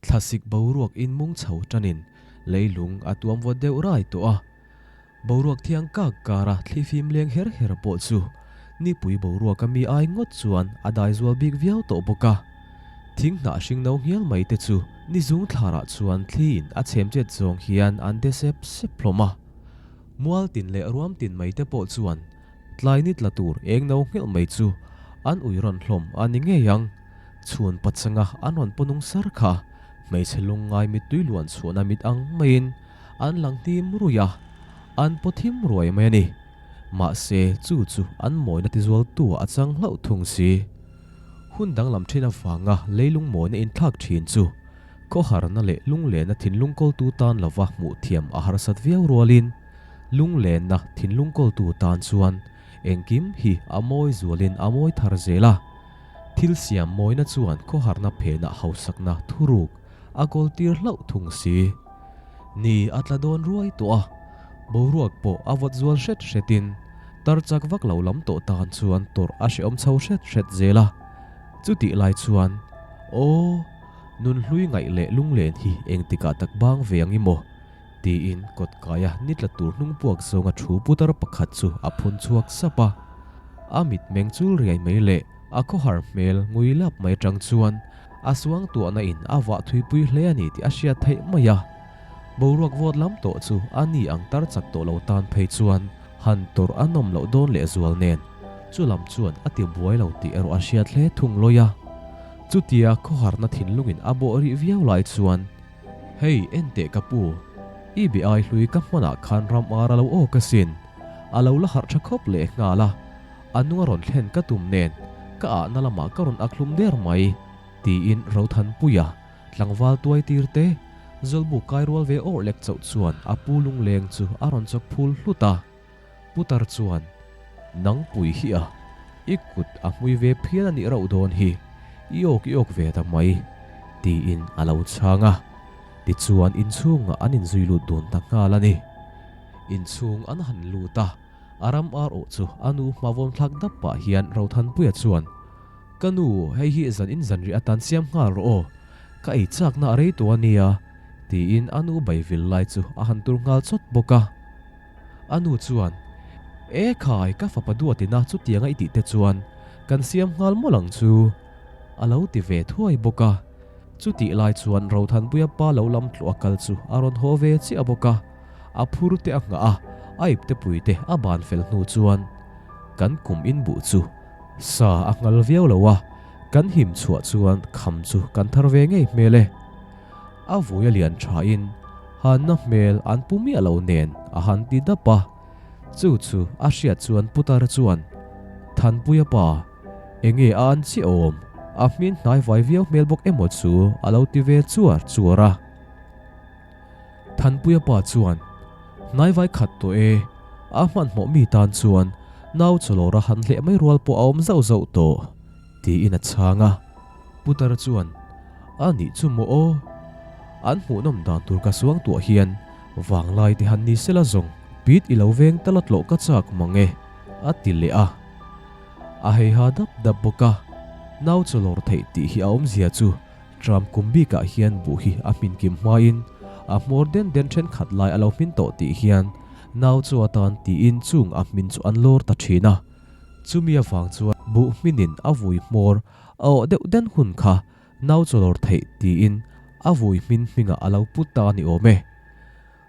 Thlasik boruak in mung chho tanin leilung a tuam vawt deuh rai tawh a. Boruak thiang kak kara thlifim leng her her pawh chu nipui boruaka mi ai ngawt chuan a dai zual bik viau tawh bawk a. Thing hnah hring no nghial mai te chu ni zung thlarah chuan thliin a chhem chet zawng hian an de sep sep hlawm a. Mual tin leh ruam tin mai te pawh chuan tlai ni tla tur eng no nghilh mai chu an ui rawn hlawm a ni ngei ang. Chhun pachanga an rawn pawnung sar kha hmeichhe lungngai mittui luan chhuahna mit ang maiin an lang hnim ruih a, an paw thim ruai mai a ni. Mahse chu chu an mawina tizualtu a chang hlauh thung si. Hun danglam thin avanga leilung mawina inthlak thin chu khawharna leh lunglenna thinlung kawltu tan lova hmuh thiam a harsat viau rualin lunglenna thinlung kawltu tan chuan engkim hi a mawi zualin a mawi thar zel a. Thil siam mawina chuan khawharna phenah hausakna thuruk a kawltir hlauh thung si. Ni a tla dawn ruai tawh a, boruak pawh a vawt zual hret hretin tar chak vak lo lam tawh tan chuan tawrh a hrehawm chho hret hret zel a. Chutih lai chuan, Aw, nunhlui ngaih leh lunglen hi engtikah tak bang ve ang i maw? tiin kawtkaia ni tla tur hnung puak zawnga thu putar pakhat chu a phun chhuak sap a. A mitmeng chul riai mai leh a khawhar hmel ngui lap mai atang chuan a suang tuahna in a vah thuipui hle a ni tih a hriat theih mai a. Boruak vawt lam tawh chu a ni ang tar chak tawh lo tan phei chuan han tawrh a nawm loh dawn lehzual nen chu lam chuan a ti buai lo tih erawh a hriat hle thung lawi a. Chutia khawharna thinlungin a bawh rih viau lai chuan Hei, en teh ka pu, i be ai hlui ka hmanah khan ram ar a lo awk asin. A lo la harh tha khawp leh nghal a, a nung a rawn thlen ka tum nen ka ahna lamah ka rawn ak hlum der mai, tiin Rothanpuia tlangval tuai tir te Zawlbuk kai rual ve awrh lek chauh chuan a pu lungleng chu a rawn chawk phul hlut a. Putar chuan, Nang pui hi a, i kut a hmui ve phian a nih rauh dawn hi, i awk i awk ve ta mai, tiin a lo chhang a. Tichuan inchhungah an inzui lut dun ta nghal a ni. Inchhung an han lut a, a ram ar awh chu a nu hma vawm thlak dap pah hian Rothanpuia chuan, Ka nu, hei hi zan in zanriah atan siam nghal rawh aw, ka ei chakna a rei tawh a nia, tiin a nu baivil lai chu a han tur nghal chawt bawk a. A nu chuan, E khai, ka fapa duatina chutianga i tih te chuan kan siam nghal mawlh ang chu, a lo ti ve thuai bawk a. Chutih lai chuan Rothanpuia pa lo lam tluah kal chu a rawn haw ve chiah bawk a. A phur te a nghah a, a ipte pui te a ban fel hnu chuan kan kum inbuh chu sa a nghal viau lo a, kan him chhuah chuan kham chu kan thar ve ngei hmel e. A vui a lian thain Hanna hmel an pu miah lo nen a han ti dap a. Chu chu a hriat chuan putar chuan, Thanpuia pa, enge a an chiah awm? A hmin hnai vai viau hmel bawk emaw chu a lo ti ve chuar chuar a. Thanpuia pa chuan, Hnai vai khat tawh e, a hmanhmawh mi tan chuan nau chawlawra han hleh mai rual pawh a awm zauh zauh tawh, tiin a chhang a. Putar chuan, A nih chu maw aw? An hmuhnawm dan tur ka suang tuah hian vanglai te han ni sela zawng pit i lo veng tal a tlawh ka chak mang e, a ti leh a. A heiha dap dap bawk a, nau chawlawr theih tih hi a awmzia chu tram kum bikah hian buh hi a hmin kim hmain a hmawr den den thenkhat lai a lo hmin tawh tih hian nau chu atan tiin chung a hmin chu an lawr ta thin a. Chumi avang chuan buh hminin a vui hmawr A awh deuh den hun kha nau chawlawr theih tiin a vui hmin hmingah a lo put ta a ni awm e.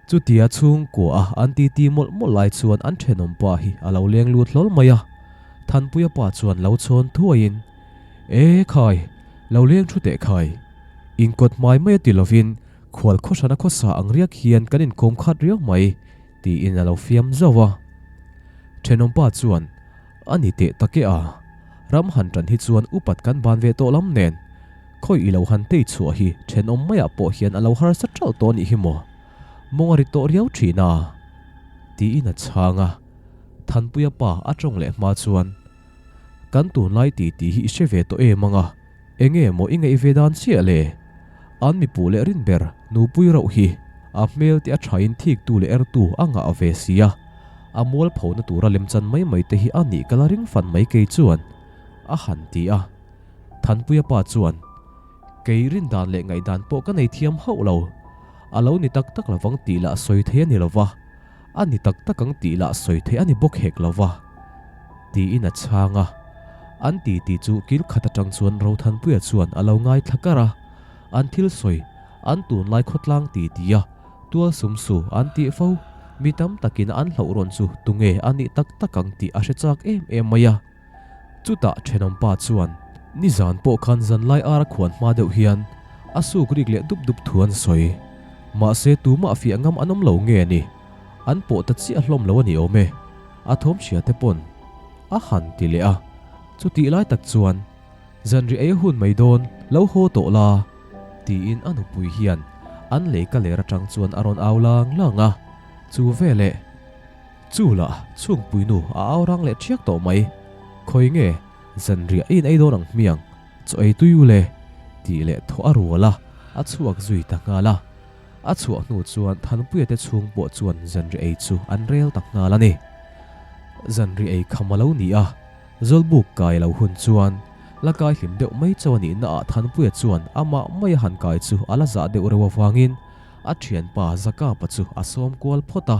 Chutia chhungkua a an titi mawlh mawlh lai chuan an thenawm pa hi a lo leng lut hlawl mai a. Thanpuia pa chuan lo chhawn thuaiin, E khai, lo leng thu teh khai. Inkawt hmai mai a ti lovin khual khawhrana khawsa ang riak hian kan inkawm khat riau mai, tiin a lo fiam zauh a. Thenawm pa chuan, A ni teh tak e a, ram han tan hi chuan upat kan ban ve tawh lam nen, khawi i lo han tei chhuah hi thenawm maiah pawh hian a lo harsa teuh tawh a nih hi maw? Mawng a ri tawh riau thin a, tiin a chhang a. Thanpuia pa a tawng leh hma chuan, Kan tunlai ti tih hi i hre ve tawh em ang a, enge maw i ngaih ve dan chiah le? An mipu leh rin ber nupui rauh hi a hmel te a thain thiktu leh ertu a ngah ve si a. A mualphona tura lemchan mai mai te hi a nih ka la ring fan mai kei chuan, a han ti a. Thanpuia pa chuan, Kei rindan leh ngaihdan pawh ka nei thiam hauh lo. A lo ni tak tak lovang tih lah sawi thei a ni lova, a ni tak tak ang tih lah sawi thei a ni bawk hek lova. Tiin a chhang a. An titi chu kil khat atang chuan Rothanpuia chuan a lo ngaithla kar a. An thil sawi, an tunlai khawtlang titi a, tual sum su an tih fo, mi tam takin an hlauh rawn chu tunge a nih tak tak ang tih a hre chak em em mai a. Chutah thenawmpa chuan, Nizan pawh khan zanlai ar a khuan hma deuh hian a suk rik leh dup dup thu an sawi. Mahse tumah fiah ngam an awm lo nge a ni? An pawh ta chiah hlawm lo a ni awm e. A thawm hria te pawn a han ti leh a. Chutih lai tak chuan, Zanri ei hun mai dawn, lo haw tawh la, tiin a nupui hian an lei ka ler atang chuan a rawn au lang lang a. Chu veleh. Chu lah chhungpuinu a au rang leh ṭhiak tawh mai. Khawi nge zanriah i in ei dawn ang hmiang, chaw ei tui u le, tih leh thaw a rual a, a chhuak zui ta nghal a. A chhuah hnu chuan Thanpuia te chhung pawh chuan zanriah ei chu an rel ta nghal a ni. Zanriah ei kham a lo ni a, Zawlbuk kai lo hun chuan la kai hlim deuh mai chauh a nihna ah Thanpuia chuan amah mai a han kai chu a la zah deuh reuh avangin a thianpa Zakapa chu a sawm kual phawt a.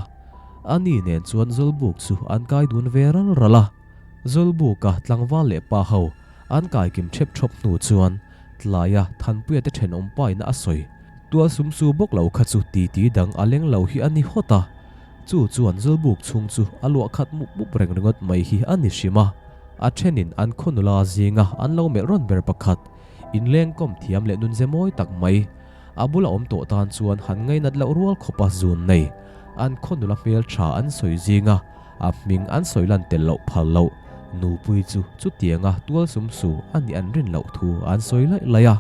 A ni nen chuan Zawlbuk chu an kai dun ve ral ral a. Zawlbuka tlangval leh pa ho an kai kim thep thawp hnu chuan tlaia Thanpuia te thenawm paina a sawi tual sum su bawk lo kha chu titi dang a leng lo hi a ni hawt a. Chu chuan Zawlbuk chhung chu a luah khat mup mup reng ringawt mai hi a ni hrim a. A thenin an khaw nula zinga an lo melh rawn ber pakhat, inleng kawm thiam leh nunze mawi tak mai, A bula awm tawh tan chuan han ngainat loh rual khawpa zun nei, an khaw nula hmel tha an sawi zinga a hming an sawi lan tel loh phal loh nupui chu chutianga tual sum su a nih an rin loh thu an sawi laih laih a.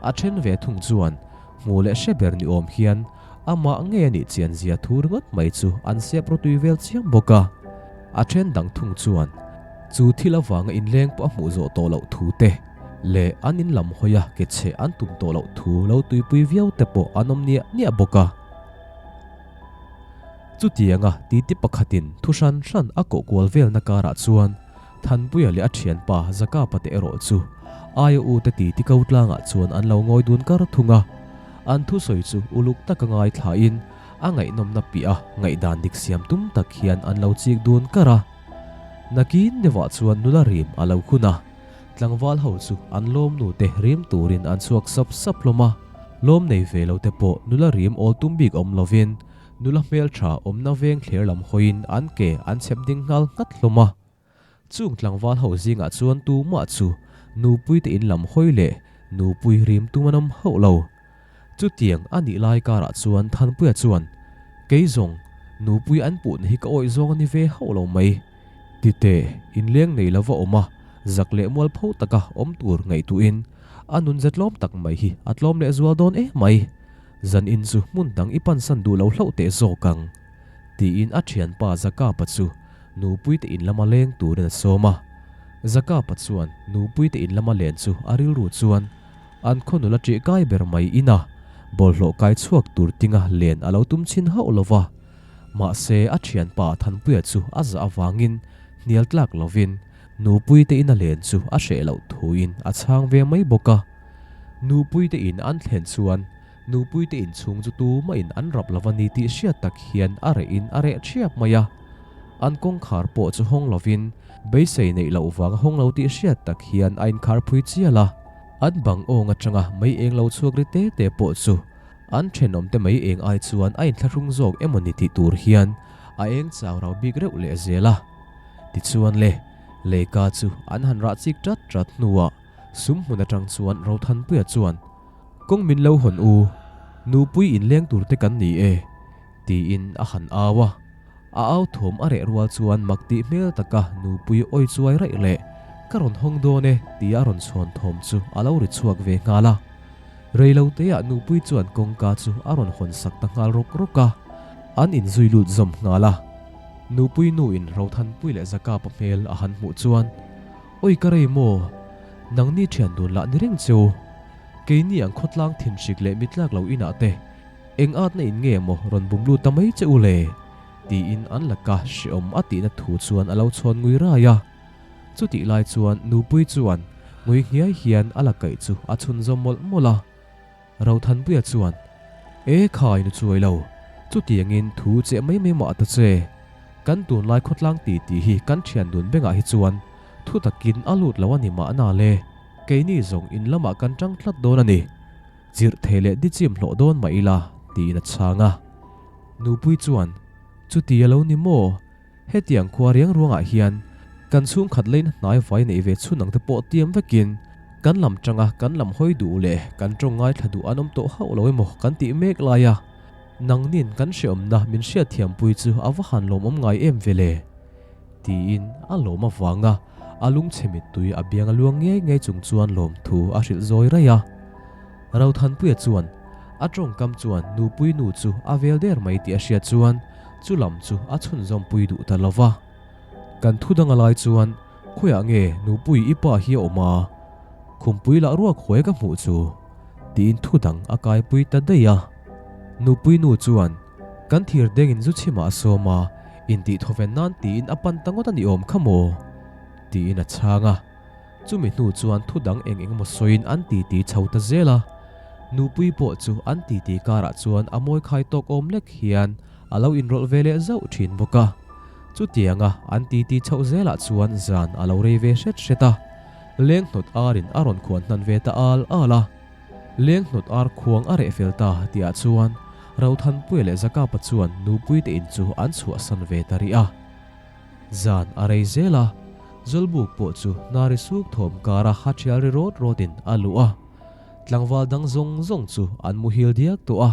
A then ve thung chuan hmu leh hre ber ni awm hian amah ngei a nih chian zia thu ringawt mai chu an sep rawtui vel chiam bawk a. A then dang thung chuan chu thil avanga inleng pawh a hmuh zawh tawh loh thu te, leh an in lam hawi a ke chhe an tum tawh loh thu lo tuipui viau te pawh an awm niah niah bawk a. Chutianga titi pakhatin thu hran hran a koh kual velna karah chuan Thanpuia leh a thianpa Zakapa te erawh chu aia u te titi ko tlangah chuan an lo ngawi dun kar thung a. An thusawi chu uluk taka ngaithlain a ngaihnawmna piah a ngaihdan dik siam tum tak hian an lo chik dun kar a. Nakin deuhah chuan nula rim a lo hun a. Tlangval ho chu an lawm nu te rim turin an chhuak sap sap hlawm a, lawm nei ve lo te pawh nula rim awl tum bik awm lovin nula hmeltha awmna veng thler lam hawiin an ke an chhep ding nghal nghat hlawm a. Chung tlangval ho zingah chuan tumah chu nupui te in lam hawi leh nupui rim tum an awm hauh lo. Chutiang a nih lai karah chuan Thanpuia chuan, Kei zawng, nupui an puhna hi ka awih zawng a ni ve hauh lo mai. Titeh, inleng nei lova awm a, zak leh mualpho taka awm tur ngaihtuhin a nun ze tlawm tak mai hi a tlawm leh zual dawn em mai. Zanin chu hmun dang i pansan duh lo hlauh teh zawk ang, tiin a thianpa Zakapa chu Nupuite in lama leng turin a sawm a. Zakapa chuan Nupuite in lama len chu a rilru chuan, An khaw nula ṭih kai ber mai ina bawlhhlawh kai chhuak tur tinga len a lo tum chhin hauh lo va. Mahse, a ṭhianpa Thanpuia chu a zah avangin hnial tlak lovin Nupuite ina len chu a hreh loh thuin a chhang ve mai bawk a. Nupuite in an thlen chuan Nupuite inchhung chu tumahin an rap lo va ni tih hriat tak hian a rehin a reh ṭhiap mai a. An kawngkhar pawh chu hawng lovin beisei neih loh vang a hawng lo tih hriat tak hian a inkhar phui chial a. An bang awng atanga mei eng lo chhuak ri te te pawh chu an thenawmte mei eng ai chuan a inthlahrung zawk emaw ni tih tur hian a eng chau rau bik reuh leh zel a. Tichuan le, Leika chu an han rah chik tat tat hnuah sum hmun atang chuan Rothanpuia chuan, Kawng min lo hawn u, nupui inleng tur te kan ni e, tiin a han au a. A au thawm a reh rual chuan mak tih hmel taka nupui awi chuai raih leh ka rawn hawng dawn e tia a rawn chhawn thawm chu a lo ri chhuak ve nghal a. Rei lo teah nupui chuan kawngka chu a rawn hawn sak ta nghal rawk rawk a, an inzui lut zawm nghal a. Nupui nu in Rothanpui leh Zakapa hmel a han hmuh chuan, Awi ka rei maw? Nangni thian dun lah ni reng cheu. Keini ang khawtlang thinhrik leh mitlak lo inah te Eng atna in nge maw rawn bum lut ta mai che u le? tiin an laka hreawm a tihna thu chuan a lo chhawn ngui rai a. Chutih lai chuan nupui chuan Ngui nghiai hian a la kaih chu a chhunzawm mawlh mawlh a. Rothanpuia chuan, E khai nu chuai lo, chutiangin thu cheh mai mai mah ta che. Kan tunlai khawtlang ti tih hi kan thian dun bengah hi chuan thu takin a lut lo a ni mahna le. Keini zawng in lamah kan tang tlat dawn a ni. Chirh thei leh dichim hlawh dawn mah ila, tiin a chhang a. Nupui chuan, Chuti a lo ni maw? Hetiang khua riang ruangah hian kan chhungkhat leina hnai vai neih ve chhun ang te pawh tiam vekin kan lam tanga kan lam hawi duh leh kan tawng ngaithla duh an awm tawh hauh lo emaw kan tih mek lai a, nangnin kan hreawmna min hriatthiampui chu a va han lawmawm ngai em ve le? Tiin a lawm avanga a lungchhe mittui a biang a luang ngei ngei chung chuan lawmthu a hrilh zawi raih a. Rothanpuia chuan a tawngkam chuan nupui nu chu a vel der mai tih a hriat chuan chu lam chu a chhunzawmpui duh ta lo va. Kan thu dang a lai chuan khawiah nge nupui i pa hi a awm a? Khumpui lah ruak huai ka hmuh chu tiin thu dang a kaipui ta daih a. Nupui nu chuan kan thir dengin zu chhimah a sawm a, intih thawven nan tiin a pan ta ngawt a ni awm kha maw? tiin a chhang a. Chumi hnu chuan thu dang eng eng emaw sawiin an titi chho ta zel a, nupui pawh chu an titi karah chuan a mawi khai tawk awm lek hian a lo inrawlh ve leh zauh thin bawk a. Chutianga an titi chhoh zelah chuan zan a lo rei ve hret hret a, lenghnawt arin a rawn khuan hnan ve ta al al a. Lenghnawt ar khuang a reh fel ta tihah chuan Rothanpuia leh Zakapa chuan nupuite in chu an chhuahsan ve ta rih a. Zan a rei zel a, Zawlbuk pawh chu hnari suk thawm kara ha thial ri rawt rawtin a luh a. Tlangval dang zawng zawng chu an muhil diak tawh a.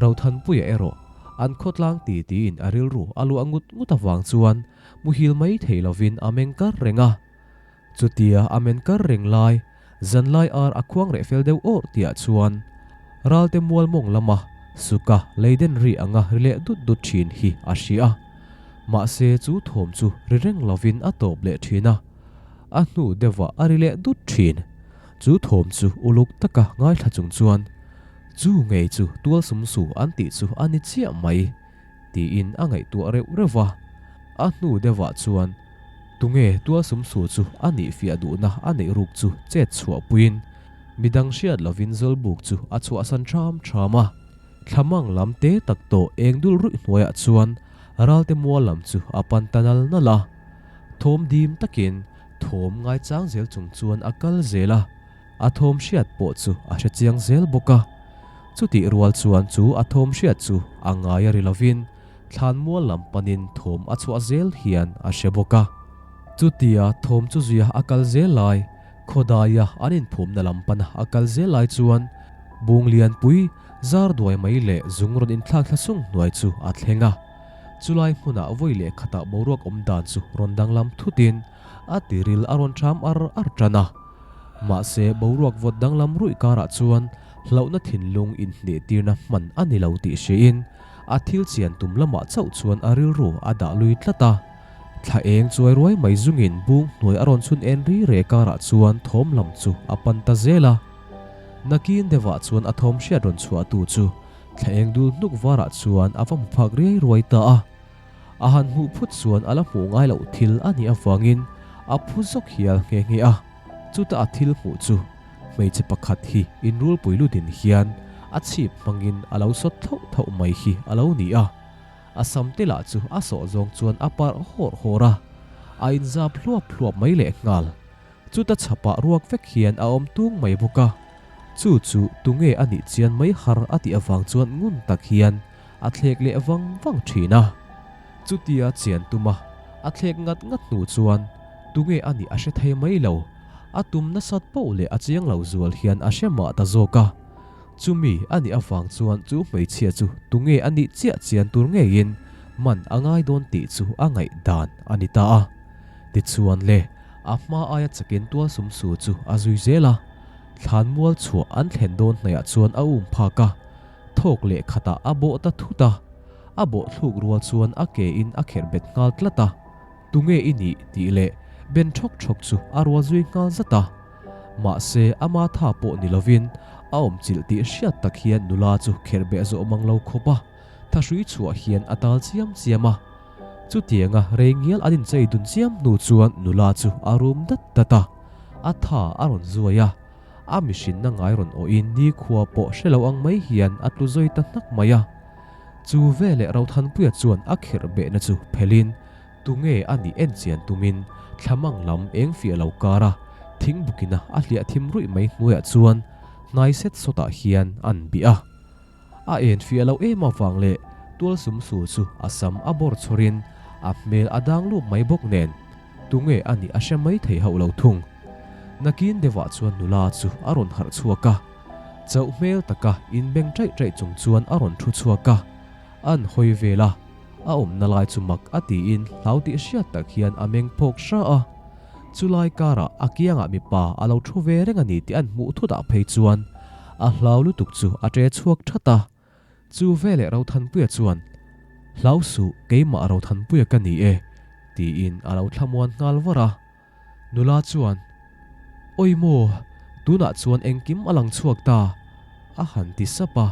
Rothanpuia erawh an khawtlang ti tiin a rilru a luah ngut ngut avang chuan muhil mai thei lovin a meng kar reng a. Chutia a men kar reng lai, zanlai ar a khuang reh fel deuh awrh tihah chuan ralte mual mawng lama suka leiden ri anga ri leh dut dut thin hi a hria a. Mahse chu thawm chu ri reng lovin a tawp leh thin a, a hnu deuhah a ri leh dut thin. Chu thawm chu uluk taka ngaithla chung chuan, Chu ngei chu tual sum su an tih chu a ni chiah mai, tiin a ngaihtuah reuh reuh va. A hnu deuhah chuan Tunge tual sum su chu a nih fiah duhna a neih ruk chu chet chhuah puiin midang hriat lovin Zawlbuk chu a chhuahsan ṭham ṭham a. Thlamang lam te tak tawh eng dul ruih hnuaiah chuan ralte mual lam chu a pan ta nal nal a. Thawm dim takin thawm ngaichang zel chung chuan a kal zel a, a thawm hriat pawh chu a hre chiang zel bawk a. Chutih rual chuan chu a thawm hriat chu a ngai a ri lovin Thlanmual lam panin thawm a chhuah zel hian a hre bawk a. Chutia thawm chu zuia a kal zel lai, khawdaia an inphumna lam pana a kal zel lai chuan bung lianpui zar duai mai leh zung rawn inthlak thla sung hnuai chu a thleng a. Chulai hmunah vawi leh khatah boruak awm dan chu rawn danglam thutin a tiril a rawn ṭham ar ar ṭan a. Mahse boruak vawt danglam ruih karah chuan hlauhna thinlung inhnehtirna hman a ni lo tih hriain A thil chian tum lamah chauh chuan a rilru a dah lui tlat a. Thla eng chuai ruai mai zungin bung hnuai a rawn chhun en ri re karah chuan thawm lam chu a pan ta zel a. Nakin deuhah chuan a thawm hriat rawn chhuahtu chu thla eng dul hnuk varah chuan a va hmu phak riai ruai ta a. A han hmuh phut chuan a la hmuh ngai loh thil a nih avangin a phu zawk hial nghe nghe a. Chuta a thil hmuh chu hmeichhe pakhat hi inrulpui lutin hian a chhip hmangin a lo sawt thauh thauh mai hi a lo ni a. A sam te lah chu a sawh zawng chuan a parh hawrh hawrh a, a inzap hluap hluap mai lehnghal. Chuta chhapah ruak vek hian a awm tung mai bawk a. Chu chu tunge a nih chian mai har a tih avang chuan ngun tak hian a thlek leh vang vang thin a. Chutia chian tuma a thlek ngat ngat hnu chuan tunge a nih a hre thei mai lo. A tum nasat poh leh a chiang lo zual hian a hre mah ta zawk a. Chumi a nih avang chuan chu hmeichhia chu tunge a nih chiah chian tur ngeiin man a ngai dawn tih chu a ngaih dan a ni ta a. Tichuan le, a hma aia chakin tual sum su chu a zui zel a. Thlan mual chhuah an thlen dawn hnaihah chuan a um phak a. Thawk leh khatah a bawh ta thut a. A bawh thluk rual chuan a ke in a kherh bet nghal tlat a. Tunge i nih? tih leh ben thawk thawk chu a rual zui nghal zat a. Mahse, ama tha pawh ni lovin a awm chilh tih hriat tak hian nula chu kherh beh zawh mang lo khawp a, thahrui chhuah hian a tal chiam chiam a. Chutianga rei ngial an inchei dun chiam hnu chuan nula chu a rum dat dat a. A tha a rawn zuai a, a mihrinna ngai rawn awhin nikhua pawh hre lo ang mai hian a tlu zawi ta hnak mai a. Chu veleh Rothanpuia chuan a kherh behna chu phelhin tunge a nih en chian tumin thlamang lam eng fiah lo kara thingbukina a hliah thim ruih mai hnuaiah chuan hnai set sawtah hian an bih a. A en fiah loh em avang leh tual sum su chu a sam a bawr chhawrin a hmel a dang lup mai bawk nen tunge a nih a hre mai thei hauh lo thung. Nakin deuhah chuan nula chu a rawn harh chhuak a, chauh hmel taka inbeng ṭaih ṭaih chung chuan a rawn thu chhuak a, an hawi vel a, a awmna lai chu mak a tiin hlau tih hriat tak hian a meng phawk hra a. Chulai karah a kiangah mipa a lo thu ve reng a ni tih an hmuh thutah phei chuan a hlau lutuk chu a ṭe chhuak ṭhat a. Chu veleh Rothanpuia chuan, Hlau suh, keimah Rothanpuia ka ni e, tiin a lo thlamuan nghal var a. Nula chuan, Awi maw, tunah chuan engkim a lang chhuak ta, a han ti sap a.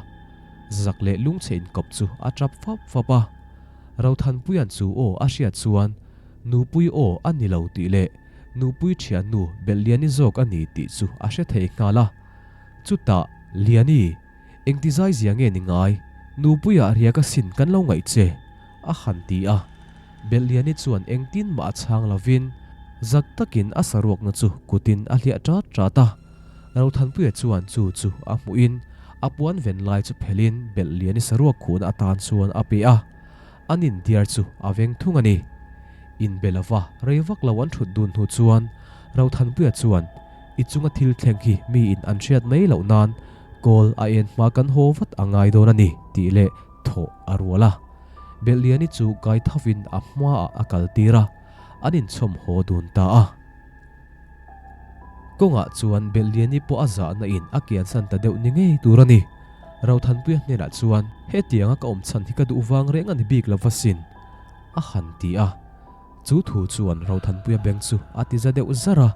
Zak leh lungchhe inkawp chu a tap fap fap a. Rothanpuia'n chu aw a hriat chuan Nupui aw a ni lo tih leh Nupui thiannu Belhliani zawk a ni tih chu a hre thei nghal a. Chutah, Liani, engti zai zia nge ni ngai? Nupuiah riak asin kan lo ngaih che, a han ti a. Belhliani chuan engtin mah a chhang lovin zak takin a saruakna chu kutin a hliah ṭat ṭat a. Rothanpuia chuan chu chu a hmuhin a puan ven lai chu phelhin Belhliani saruak khuhna atan chuan a pe a. An indiar chu a veng thung a ni. Inbe lova rei vak lo an thut dun hnu chuan Rothanpuia chuan, I chunga thil thleng hi miin an hriat mai loh nan kawl a en hma kan haw vat a ngai dawn a ni, tih leh thawh a rual a. Belhliani chu kai thovin a hmaah a kal tir a, an inchhawm haw dun ta a. Kawngah chuan Belhliani pawh a zahna in a kiansan ta deuh ni ngei tur a ni. Rothanpuia hnenah chuan, Hetianga ka awm chhan hi ka duh vang reng a ni bik lo va sin, a han ti a. Chu thu chuan Rothanpuia beng chu a ti za deuh zar a.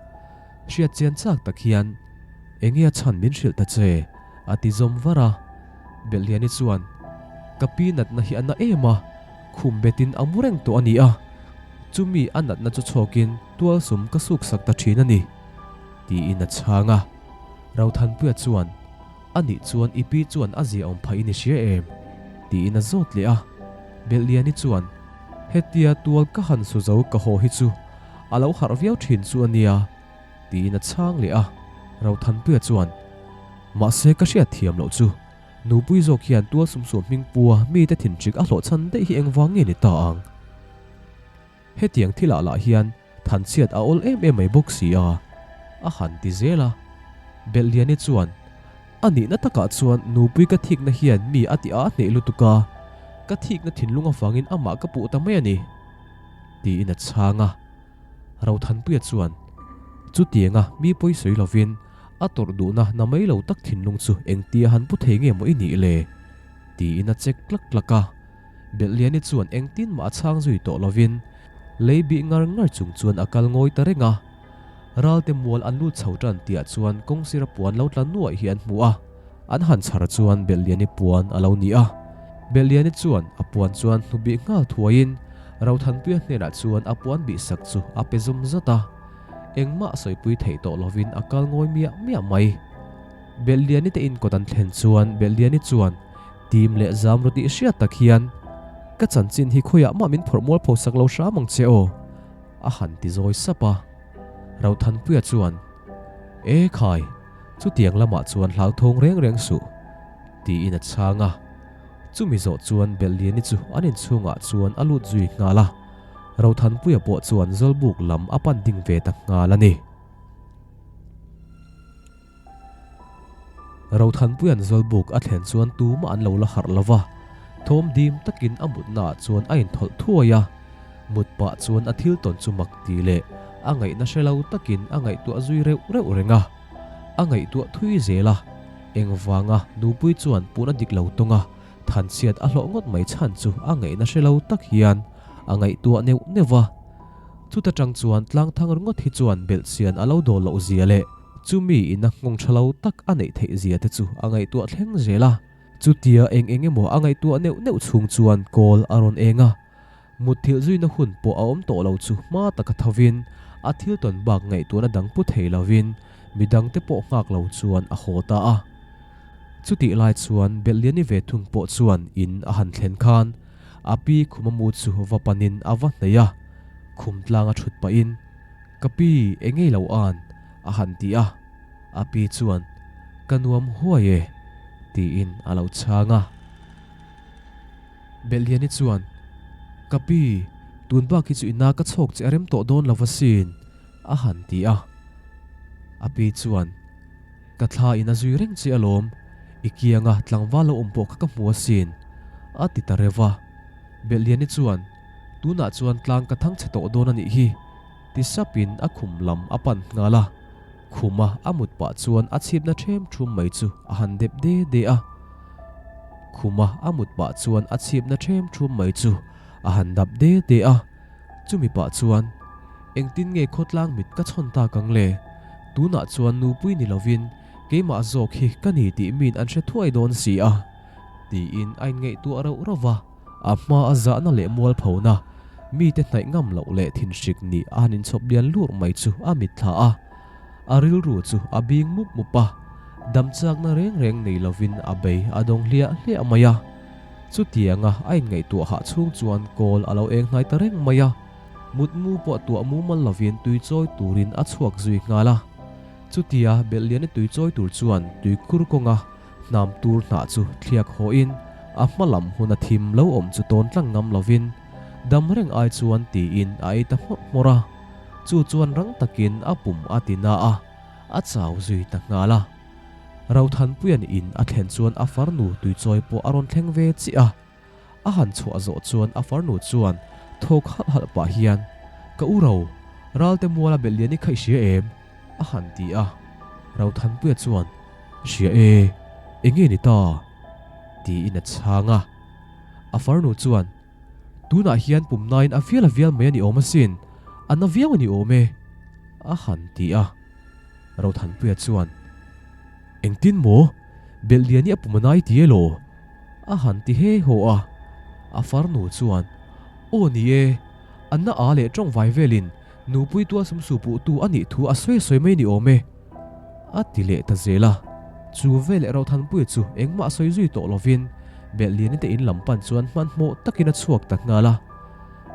Hriat chian chak tak hian, Enge a chhan min hrilh ta che? a ti zawm var a. Belhliani chuan, Ka pi natna hi a na em a, khum betin a mu reng tawh a ni a. Chumi a natna chu chhawkin tual sum ka suksak ta thin a ni, tiin a chhang a. Rothanpuia chuan, A nih chuan i pi chuan a zia awm phah in i hria em? tiin a zawt leh a. Belhliani chuan, Hetia tual ka han su zo ka haw hi chu a lo harh viau thin chu a nia, tiin a chhang leh a. Rothanpuia chuan, Mahse ka hriat thiam loh chu, nupui zawk hian tual sumsuam hming pua mite thinhrik a hlawhchhan daih hi engvang nge ni ta ang? Hetiang thilah lah hian thanchhiat a awl em em mai bawk si a, a han ti zel a. Belhliani chuan, A nihna takah chuan nupui ka thikna hian mi a ti a hneh lutuk a, ka thikna thinlung avangin amah ka puh ta mai a ni, tiin a chhang a. Rothanpuia chuan, Chutianga mi pawi sawi lovin a tawrh duhna na mai lo tak thinlung chu engtia han pu thei nge maw i nih le? tiin a check tlak tlak a. Belhliani chuan engtin mah a chhang zui tawh lovin lei bih ngar ngar chung chuan a kal ngawi ta reng a. Ralte mual an lut chho tan tihah chuan kawngsira puan lo tla nuaih hi an hmu a. An han chhar chuan Belhliani puan a lo ni a. Belhliani chuan a puan chuan hnu bih nghal thuaiin Rothanpuia hnenah chuan a puan bih sak chu a pe zum zat a. Engmah sawipui theih tawh lovin a kal ngawi miah miah mai. Belhliani te inkawt an thlen chuan Belhliani chuan Tim leh zam ru tih hriat tak hian, Ka chanchin hi khawiah mah min phawrh mual pho sak lo hram ang che aw, a han ti zawi sap a. Rothanpuia chuan, E khai, chutiang lamah chuan hlauthawng reng reng suh, tiin a chhang a. Chumi zawh chuan Belhliani chu an inchhungah chuan a lut zui nghal a. Rothanpuia pawh chuan Zawlbuk lam a pan ding ve ta nghal a ni. Rothanpuia'n Zawlbuk a thlen chuan tumah an lo la harh lo va, thawm dim takin a mutnaah chuan a inthawlh thuai a. Mut pah chuan a thil tawn chu mak ti leh a ngaihna hre lo takin a ngaihtuah zui reuh reuh reng a. A ngaihtuah thui zel a, engvanga nupui chuan pun a dik lo tung a, thanchhiat a hlawh ngawt mai chhan chu a ngaihna hre lo tak hian a ngaihtuah neuh neuh va. Chuta tang chuan tlangthang ringawt hi chuan belhchian a lo dawl loh zia leh chumi ina nghawng tha lo tak a neih theih zia te chu a ngaihtuah thleng zel a. Chutia eng eng emaw a ngaihtuah neuh neuh chhung chuan kawl a rawn eng a, mutthilh zuina hun pawh a awm tawh lo chu hma taka thovin a thil tawn bak ngaihtuahna dang pu thei lovin midangte pawh nghak lo chuan a haw ta a. Chutih lai chuan Belhliani ve thung pawh chuan in a han thlen khan a pi khuma mu chu va panin a va hnaih a, khum tlanga thut pahin, Ka pi, eng ngei lo an? a han ti a. A pi chuan, Ka nuam huai e, tiin a lo chhang a. Belhliani chuan, Ka pi, tun bak hi chu ina ka chhawk che a rem tawh dawn lo asin, a han ti a. A pi chuan, Ka thla in a zui reng che alawm, i kianga tlangval lo awm pawh kha ka hmu asin, a ti ta reuh a. Belhliani chuan, Tunah chuan tlang ka thang chhe tawh dawn a nih hi, ti sapin a khum lam a pan nghal a. Khuma a mut pah chuan a chhipna ṭhem ṭhum mai chu a han dep de de a. Khuma a mut pah chuan a chhipna ṭhem ṭhum mai chu a han dap de de a. Chumi pah chuan, Engtin nge khawtlang mit ka chhawn tak ang le? Tunah chuan nupui ni lovin keimah zawk hi ka ni tih min an hre thuai dawn si a, tiin a inngaihtuah rauh rauh va. A hma a zahna leh mualphona, mite hnaih ngam loh leh thinhrik nih a han inchhawp lian lur mai chu a mitthla a. A rilru chu a bing mup mup a, damchakna reng reng nei lovin a bei a dawng hliah hliah mai a. Chutianga a inngaihtuah hah chhung chuan kawl a lo eng hnai ta reng mai a, mutmu pawh tuah mumal lovin tui chawi turin a chhuak zui nghal a. Chutia Belhliana tui chawi tur chuan tuikhur kawnga hnam tur hnah chu thliak hawhin a hma lam huna thim lo awm chu tawn tlang ngam lovin dam reng ai chuan tiin a ei ta hmawrh hmawrh a. Chu chuan rang takin a pum a ti na a, a chau zui ta nghal a. Rothanpuia'n in a thlen chuan a farnu tuichawi pawh a rawn thleng ve chiah a. A han chhuah zawh chuan a farnu chuan thawk halh halh pah hian, Ka u ro, Ralte muala belh lian i khaih hria em? a han ti a. Rothanpuia chuan, Hria e, eng nge ni ta? tiin a chhang a. A farnu chuan, Tunah hian pumnain a vial a vial mai a ni awm asin, a na viau a ni awm e, a han ti a. Rothanpuia chuan, Engtin maw? Belhlian i a pum a nai ti elaw? A han ti he haw a. A farnu chuan, Aw ni e, a na a leh tawngvai velin nupui tual sumsu puhtu a nih thu a sawi sawi mai ni awm e, a ti leh ta zel a. Chu veleh Rothanpuia chu engmah sawi zui tawh lovin Belhliani te in lam pan chuan hmanhmawh takin a chhuak ta nghal a.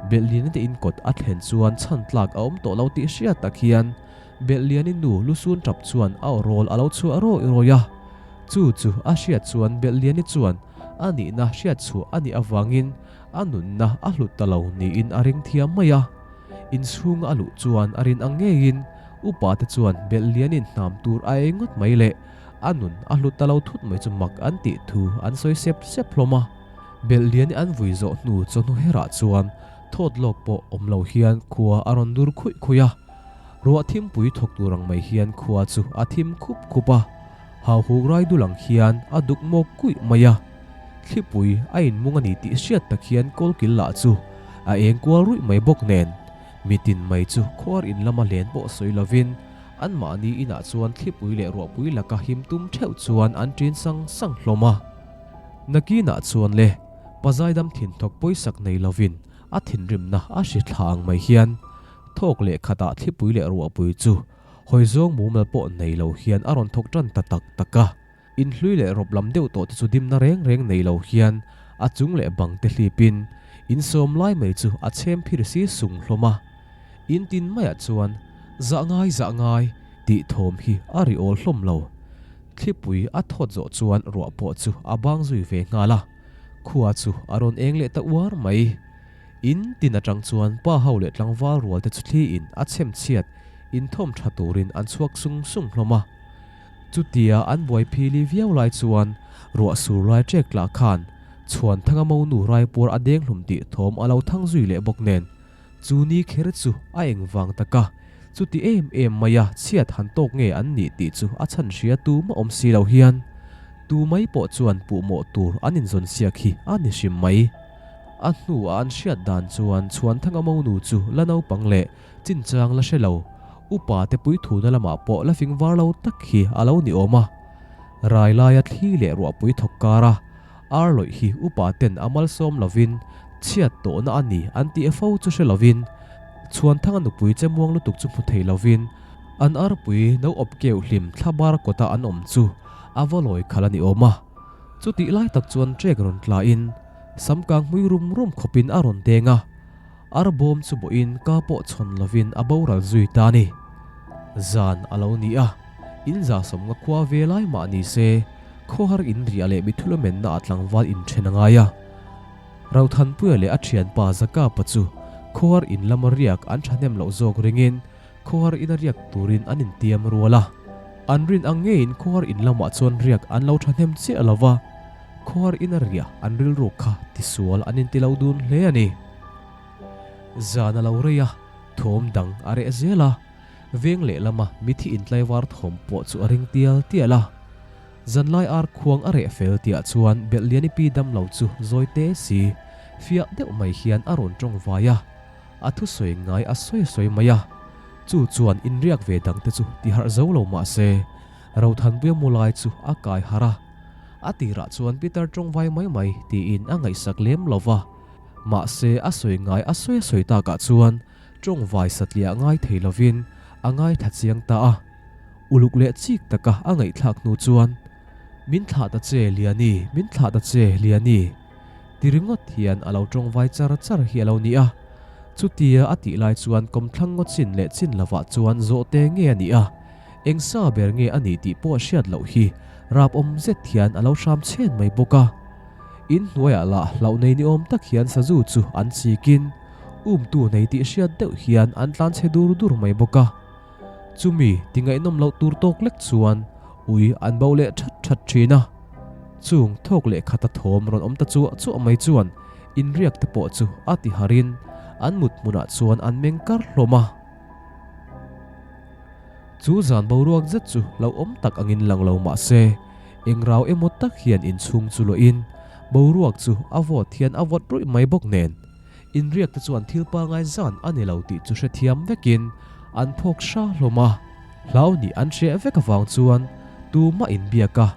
Belhliani te in kawt a thlen chuan chhan tlak a awm tawh lo tih hriat tak hian Belhliani nu lusun tap chuan a aw rawl a lo chhuah rawih rawih a. Chu chu a hriat chuan Belhliani chuan a nihna hriat chhuah a nih avangin a nunna a hlut ta lo niin a ring thiam mai a. Inchhunga a luh chuan a rin ang ngeiin upa te chuan Belhlianin hnam tur a ei ngawt mai leh a nun a hlut ta lo thut mai chu mak an tih thu an sawi sep sep hlawm a. Belhliani an vui zawh hnu chawhnu herah chuan thawt lawk pawh awm lo hian khua a rawn dur khuih khuih a. Ruah thimpui thawk tur ang mai hian khua chu a thim khup khup a, hauhuk rai dul ang hian a duk mawk kuih mai a. Thlipui a inmung a ni tih hriat tak hian kawlkil lah chu a eng kual ruih mai bawk nen, mitin mai chu khuar in lama len pawh sawi lovin anmahni inah chuan thlipui leh ruahpui laka him tum theuh chuan an ṭin sang sang hlawm a. Nakinah chuan le, pazaidam thinthawk pawisak nei lovin a thinrimna a hri thla ang mai hian Thawk leh khatah thlipui leh ruahpui chu hawi zawng mumal pawh nei lo hian a rawn thawk tan ta tak tak a. Inhlui leh rawp lam deuh tawh te chu dimna reng reng nei lo hian a chung leh bang te hlipin insawm lai mai chu a chhem phir si sung hlawm a. In tin maiah chuan zah ngai zah ngai tih thawm hi a ri awl hlawm lo. Thlipui a thawt zawh chuan ruah pawh chu a bang zui ve nghal a. Khua chu a rawn eng leh ta uar mai. In tin atang chuan pa ho leh tlangval rual te chu thli in a chhem chhiat inthawm tha turin an chhuak sung sung hlawm a. Chutia an buai phili viau lai chuan ruah sur lai ṭek tlah khan Chhuanthanga monu raipuar a deng hlum tih thawm a lo thang zui leh bawk nen chu ni kher chu a eng vang tak a, chuti em em maia chhiat han tawk nge an nih tih chu a chhan hria tu mah awm si lo hian tu mai pawh chuan puhmawh tur an inzawn siak hi a ni hrim mai. A hnuah an hriat dan chuan Chhuanthanga monu chu la naupang leh chinchang la hre lo, upa te puithuna lamah pawh la fing var lo tak hi a lo ni awm a. Rai laia thli leh ruahpui thawk kara ar lawih hi upa ten a malsawm lovin chhiat tawhna a ni an tih fo chu hre lovin. Chhuanthanga nupui che muang lutuk chu hmu thei lovin an arpui no awp keuh hlim thlabar kawta an awm chu a va lawi khalh a ni awm a. Chutih lai tak chuan trek rawn tlain samkang hmui rum rum khawpin a rawn deng a, arbawm chu bawhin ka pawh chhawn lovin a boral zui ta a ni. Zan a lo ni a, in za sawmnga khua ve lai mah ni se, khawhar in riah leh mithulamenna ah tlangval inthen a ngai a. Rothanpuia leh a thianpa Zakapa chu khawhar in lama riak an thahnem loh zawk ringin khawhar ina riak turin an intiam rual a. An rin ang ngeiin khawhar in lamah chuan riak an lo thahnem chiah lo va, khawhar ina riah an rilru kha tisual an inti lo dun hle a ni. Zan a lo rei a, thawm dang a reh zel a, veng lehlama mithi intlaivar thawm pawh chu a ring tial tial a. Zanlai ar khuang a reh fel tihah chuan Belhliani pi damlo chu zawi te si, fiah deuh mai hian a rawn tawng vai a, a thusawi ngai a sawi sawi mai a. Chu chuan inriak ve dangte chu ti harh zo lo mah se, Rothanpuia mu lai chu a kai harh a. A tirah chuan Peter tawng vai mai mai tiin a ngaihsak lem lo va, mahse a sawi ngai a sawi a sawi takah chuan tawng vai satliah ngai thei lovin a ngaithla chiang ta a. Uluk leh chik taka a ngaihthlak hnu chuan, Min thlah ta che Liani, min thlah ta che Liani. Ti ringawt hian a lo tawngvai char char hi a lo ni a. Chutia a tih lai chuan kawmthlang ngaw chin leh chin lovah chuan zawhte nge a nih a, eng sa ber nge a nih tih pawh hriat loh hi rapawm zet hian a lo hram chhen mai bawk a. In hnuaiah lah hlauh nei ni awm tak hian sazu chu an chikin umtu nei tih hriat deuh hian an tlan chhe dur dur mai bawk a. Chumi ti ngaihnawm loh tur tawk lek chuan ui an bo leh that that thin a. Chung thawk leh khata thawm rawn awm ta chuah chuah mai chuan inriak te pawh chu a ti harin an mut hmunah chuan an meng kar hlawm a. Chu zan boruak zet chu hlauhawm tak angin lang lo mah se, eng rau emaw tak hian inchhung chu luahin boruak chu a vawt hian a vawt ruih mai bawk nen. Inriak te chuan thil pangai zan a ni lo tih chu hrethiam vekin an phawk hra hlawm a, hlau nih an hreh vek avang chuan tumah inbiak a,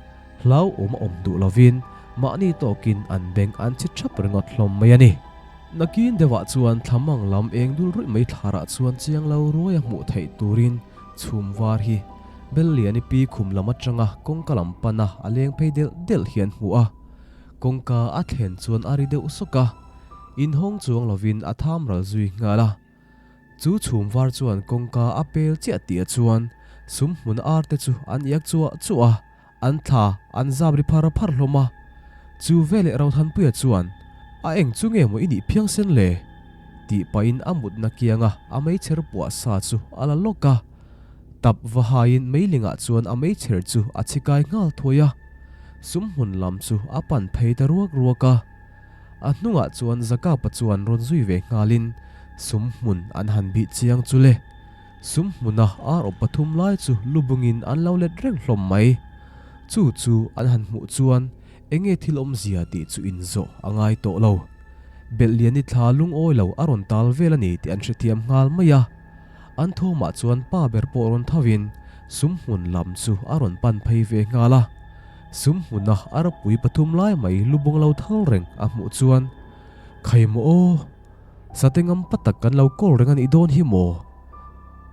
hlauhawm a awm duh lovin mahni tawkin an beng an chhi thap ringawt hlawm mai a ni. Nakin deuhah chuan thlamang lam eng dul ruih mai thlarah chuan chiang lo ruai a hmuh theih turin chhum var hi Belliani pi khum lam atanga kawngka lam pana a leng phei delh delh hi an hmu a, kawngka a thlen chuan a ri deuh sawk a. Inhawng chuang lovin a tham ral zui nghal a. Chu chhum var chuan kawngka a pel chiah tih ah chuan sum hmun ar te chu an iak chuah chuah a, an thla an zap ri phar phar hlawm a. Chu veleh Rothanpuia chuan, A eng chu nge maw i nih phiang sen le? tih pahin a mutna kianga a meichher puah sa chu a la lawk a. Tap va haiin meilingah chuan a meichher chu a chhi kai nghal thuai a. Sum hmun lam chu a pan phei ta ruak ruak a. A hnungah chuan Zakapa chuan rawn zui ve nghalin sum hmun an han bih chiang chu le. Sum hmuna ar awp pathum lai chu lu bungin an lo let reng hlawm mai. Chu chu an han hmuh chuan enge thil awmzia tih chu inzawh a ngai tawh lo. Belhliani thla lungawi lo a rawn tal vel a ni tih an hrethiam nghal mai a. An thawmah chuan pa ber pawh rawn thovin sum hmun lam chu a rawn pan phei ve nghal a. Sum hmuna a ropui pathum lai mai lubung lo thal reng a hmuh chuan, Khai maw aw, sate ngam pa tak kan lo kawl reng a nih dawn hi maw?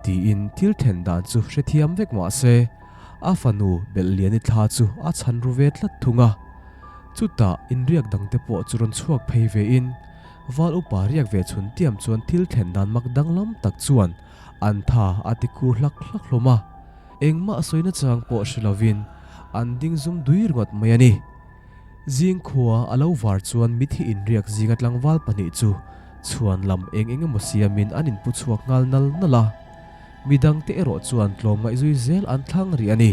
Tiin thil then dan chu hrethiam vek mah se, a fanu Belhliani thla chu a chhan ru ve tlat thung a. Chutah inriak dangte pawh chu rawn chhuak phei vein, Val upa riak ve chhun tiam chuan thil thlen dan mak danglam tak chuan an tha a ti khur hlak hlak hlawm a. Engmah sawina chang pawh hre lovin an ding zum dui ringawt mai a ni. Zing khua a lo var chuan mithi inriak zinga tlangval pahnih chu chhuan lam eng eng emaw siamin an inpu chhuak nghal nal nal a. Midangte erawh chuan tlawm ngaihzui zel an thlang rih a ni.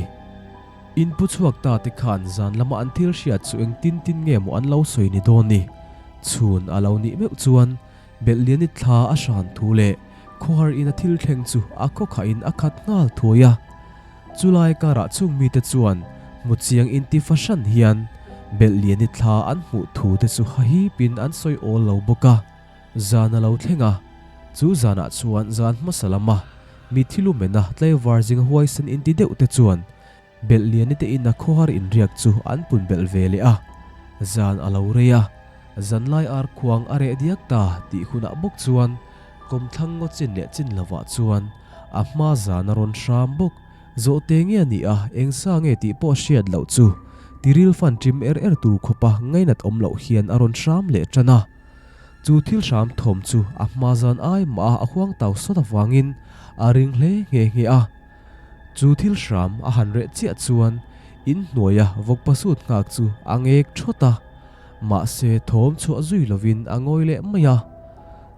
Inpu chhuak ta te khan zan lama an thil hriat chu eng tin tin nge maw an lo sawi ni dawn ni? Chhun a lo nih meuh chuan Belhliani thla a hran thu leh khawhar in a thil thleng chu a khawkhahin a khat nghal thuai a. Chulai karah chung mite chuan hmu chiang inti fahran hian Belhliani thla an hmuh thu te chu hahipin an sawi awl lo bawk a. Zan a lo thleng a, chu zanah chuan zan hmasa lama mi thilumena tlaivar zinga huaisen inti deuh te chuan Belhliani te ina khawhar inriak chu an pun belh ve leh a, zan a lo rei a, zanlai ar khuang a reh diak ta tih hunah bawk chuan Kawmthlang ngaw chin leh chin lovah chuan a hma zan a rawn hram bawk. Zawhte nge a nih a, eng sa nge tih pawh hriat loh chu tiril fan ṭim er er tur khawpa ngainat awm loh hian a rawn hram leh ṭan a. Chu thil hram thawm chu a hma zan ai mah a a huang tau sawt avangin a ring hle nghe nghe a. Chu thil hram a han reh chiah chuan in hnuaia vawkpa sut nghak chu a ngek thawt a, mahse thawm chhuah zui lovin a ngawi leh mai a.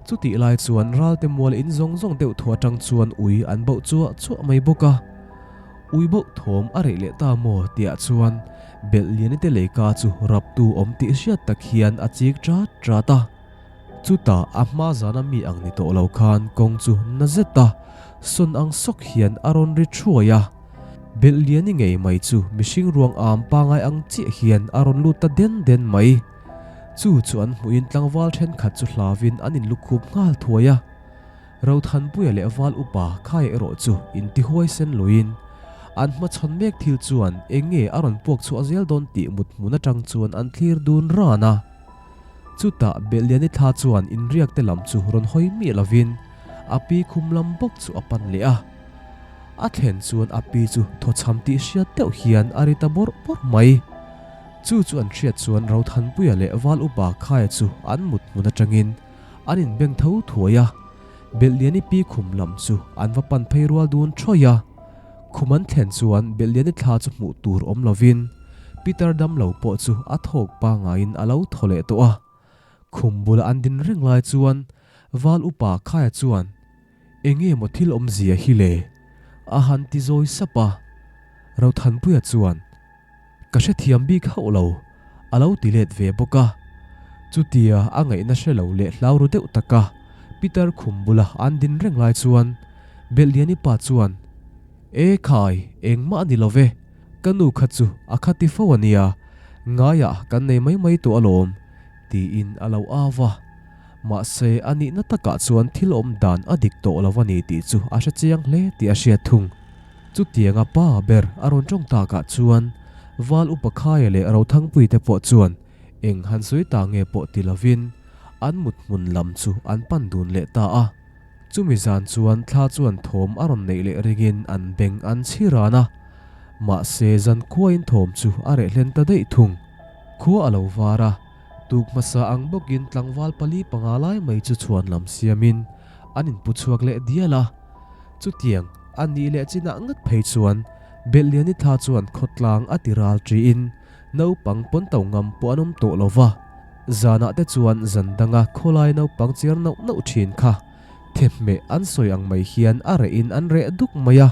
Chutih lai chuan ralte mual in zawng zawng deuh thu atang chuan ui an bauh chuah chuah mai bawk a. Ui bauh thawm a reh leh ta maw tihah chuan belh lian te leika chu raptu awm tih hriat tak hian a chik rat rat a. Chutah a hma zana mi ang ni tawh lo khan kawng chu na zet a, sawn ang sawk hian a rawn ri thuai a. Belh liani ngei mai chu mihring ruang am pangai ang chiah hian a rawn lut ta den den mai. Chu chu an hmuhin tlangval thenkhat chu hlauin an inlukhup nghal thuai a. Rothanpuia leh Val upa Khaia erawh chu intihuai sen luiin an hmachhawn mek thil chuan eng nge a rawn puak chhuah zel dawn tih mut hmun atang chuan an thlir dun ran a. Chutah Belhliani thla chuan inriak te lam chu rawn hawi miah lovin a pi khum lam bawk chu a pan leh a. A thlen chuan a pi chu thawchham tih hriat deuh hian a ri ta bawrh bawrh mai. Chu chu an hriat chuan Rothanpuia leh Val upa Khaia chu an mut hmun atangin an inbeng tho thuai a, Belhliani pi khum lam chu an va pan phei rual dun thawih a. Khum an thlen chuan Belhliani thla chu hmuh tur awm lovin Peter damlo pawh chu a thawk pangaiin a lo thaw leh tawh a. Khum bula an din reng lai chuan Val upa Khaia chuan, Enge maw thil awmzia hi le? a han ti zawi sap a. Rothanpuia chuan, Ka hrethiam bik hauh lo, a lo ti let ve bawk a. Chutia a ngaihna hre lo leh hlau ru deuh taka Peter khum bula an din reng lai chuan Belhliani pa chuan, E khai, engmah a ni lo ve, ka nu kha chu a kha ti fo a nia, ngaiah kan nei mai mai tawh alawm, tiin a lo au a. Mahse, a nihna takah chuan thil awm dan a dik tawh lo a ni tih chu a hre chiang hle tih a hriat thung. Chutianga pa ber a rawn tawng takah chuan Val Upa Khaia leh Rothangpui te pawh chuan eng han sawi ta nge pawh ti lovin an mut hmun lam chu an pan dun leh ta a. Chumi zan chuan thla chuan thawm a rawn neih leh ringin an beng an chhi ran a. Mahse zan khuain thawm chu a reh hlen ta daih thung. Khua a lo var a, tuk hmasa ang bawkin tlangval pali panga lai mai chu chhuan lam siamin an inpu chhuak leh dial a. Chutiang a nih leh chinah ngat phei chuan Belhliani thla chuan khawtlang a ti ral ṭiin naupang pawn to ngam pawh an awm tawh lo va. Zanah te chuan zan danga khawlai naupang chiar nauh nauh ṭhin kha thehmeh an sawi ang mai hian a rehin an reh duk mai a.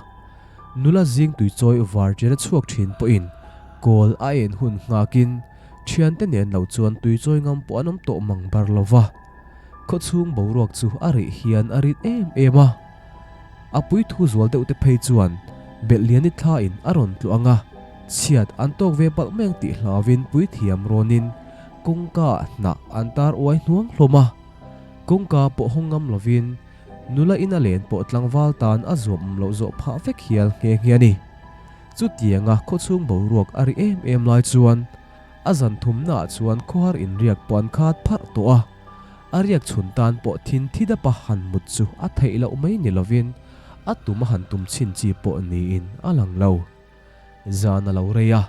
Nula zing tuichawi var ṭian a chhuak ṭhin pawhin kawl a en hun nghakin ṭhiante nen lo chuan tuichawi ngam pawh an awm tawh mang bar lo va. Khawchhung boruak chu a rih hian a rit em em a. A pui thu zual deuh te phei chuan Belhliani thla in a rawn tluah ang a, chhiat an tawk ve palh mai ang tih hlauvin puithiam rawnin kawngka ah hnah an tar uai hnuang hlawm a. Kawngka pawh hawng ngam lovin nula in a len pawh tlangval tan a zuam awm loh zawh phah vek hial nghe nghe a ni. Chutianga khawchhung boruak a ri em em lai chuan A zan thumnaah chuan khawhar inriak pawh an khat pharh tawh a, a riak chhun tan pawh thin thi dapa han mut chu a theih loh mai ni lovin a tum a han tum chhin chi pawh niin a lang lo. Zan a lo rei a,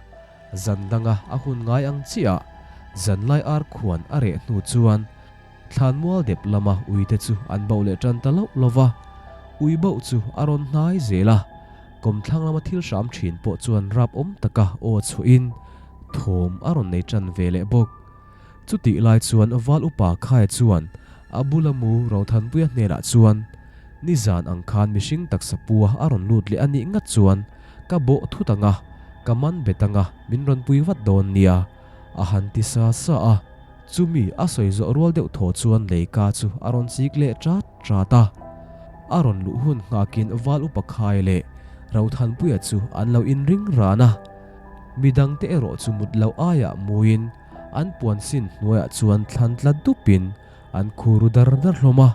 zan danga a hun ngai ang chiah zanlai ar khuan a reh hnu chuan thlanmual dep lama uite chu an bauh leh tan ta loh lo va, ui bauh chu a rawn hnai zel a, kawmthlang lama thil hram thin pawh chuan rap awm taka aw chhuahin Thawm a rawn nei tan ve leh bawk. Chutih lai chuan Val Upa Khaia chuan a bula mu Rothanpuia hnenah chuan, Nizan ang khan mihring taksa pua a rawn lut leh a nih ngat chuan ka bawh thut ang a, ka man bet ang a, min rawn pui vat dawn nia, a han ti sa sa a. Chumi a sawi zawh rual deuh thaw chuan leika chu a rawn chik leh ṭat ṭat a. A rawn luh hun nghakin Val Upa Khaia leh Rothanpuia chu an lo inring ran a. Midangte erawh chu mut loh aiah muin an puan sin hnuaiah chuan thlan tla dupin an khu ru dar dar hlawm a.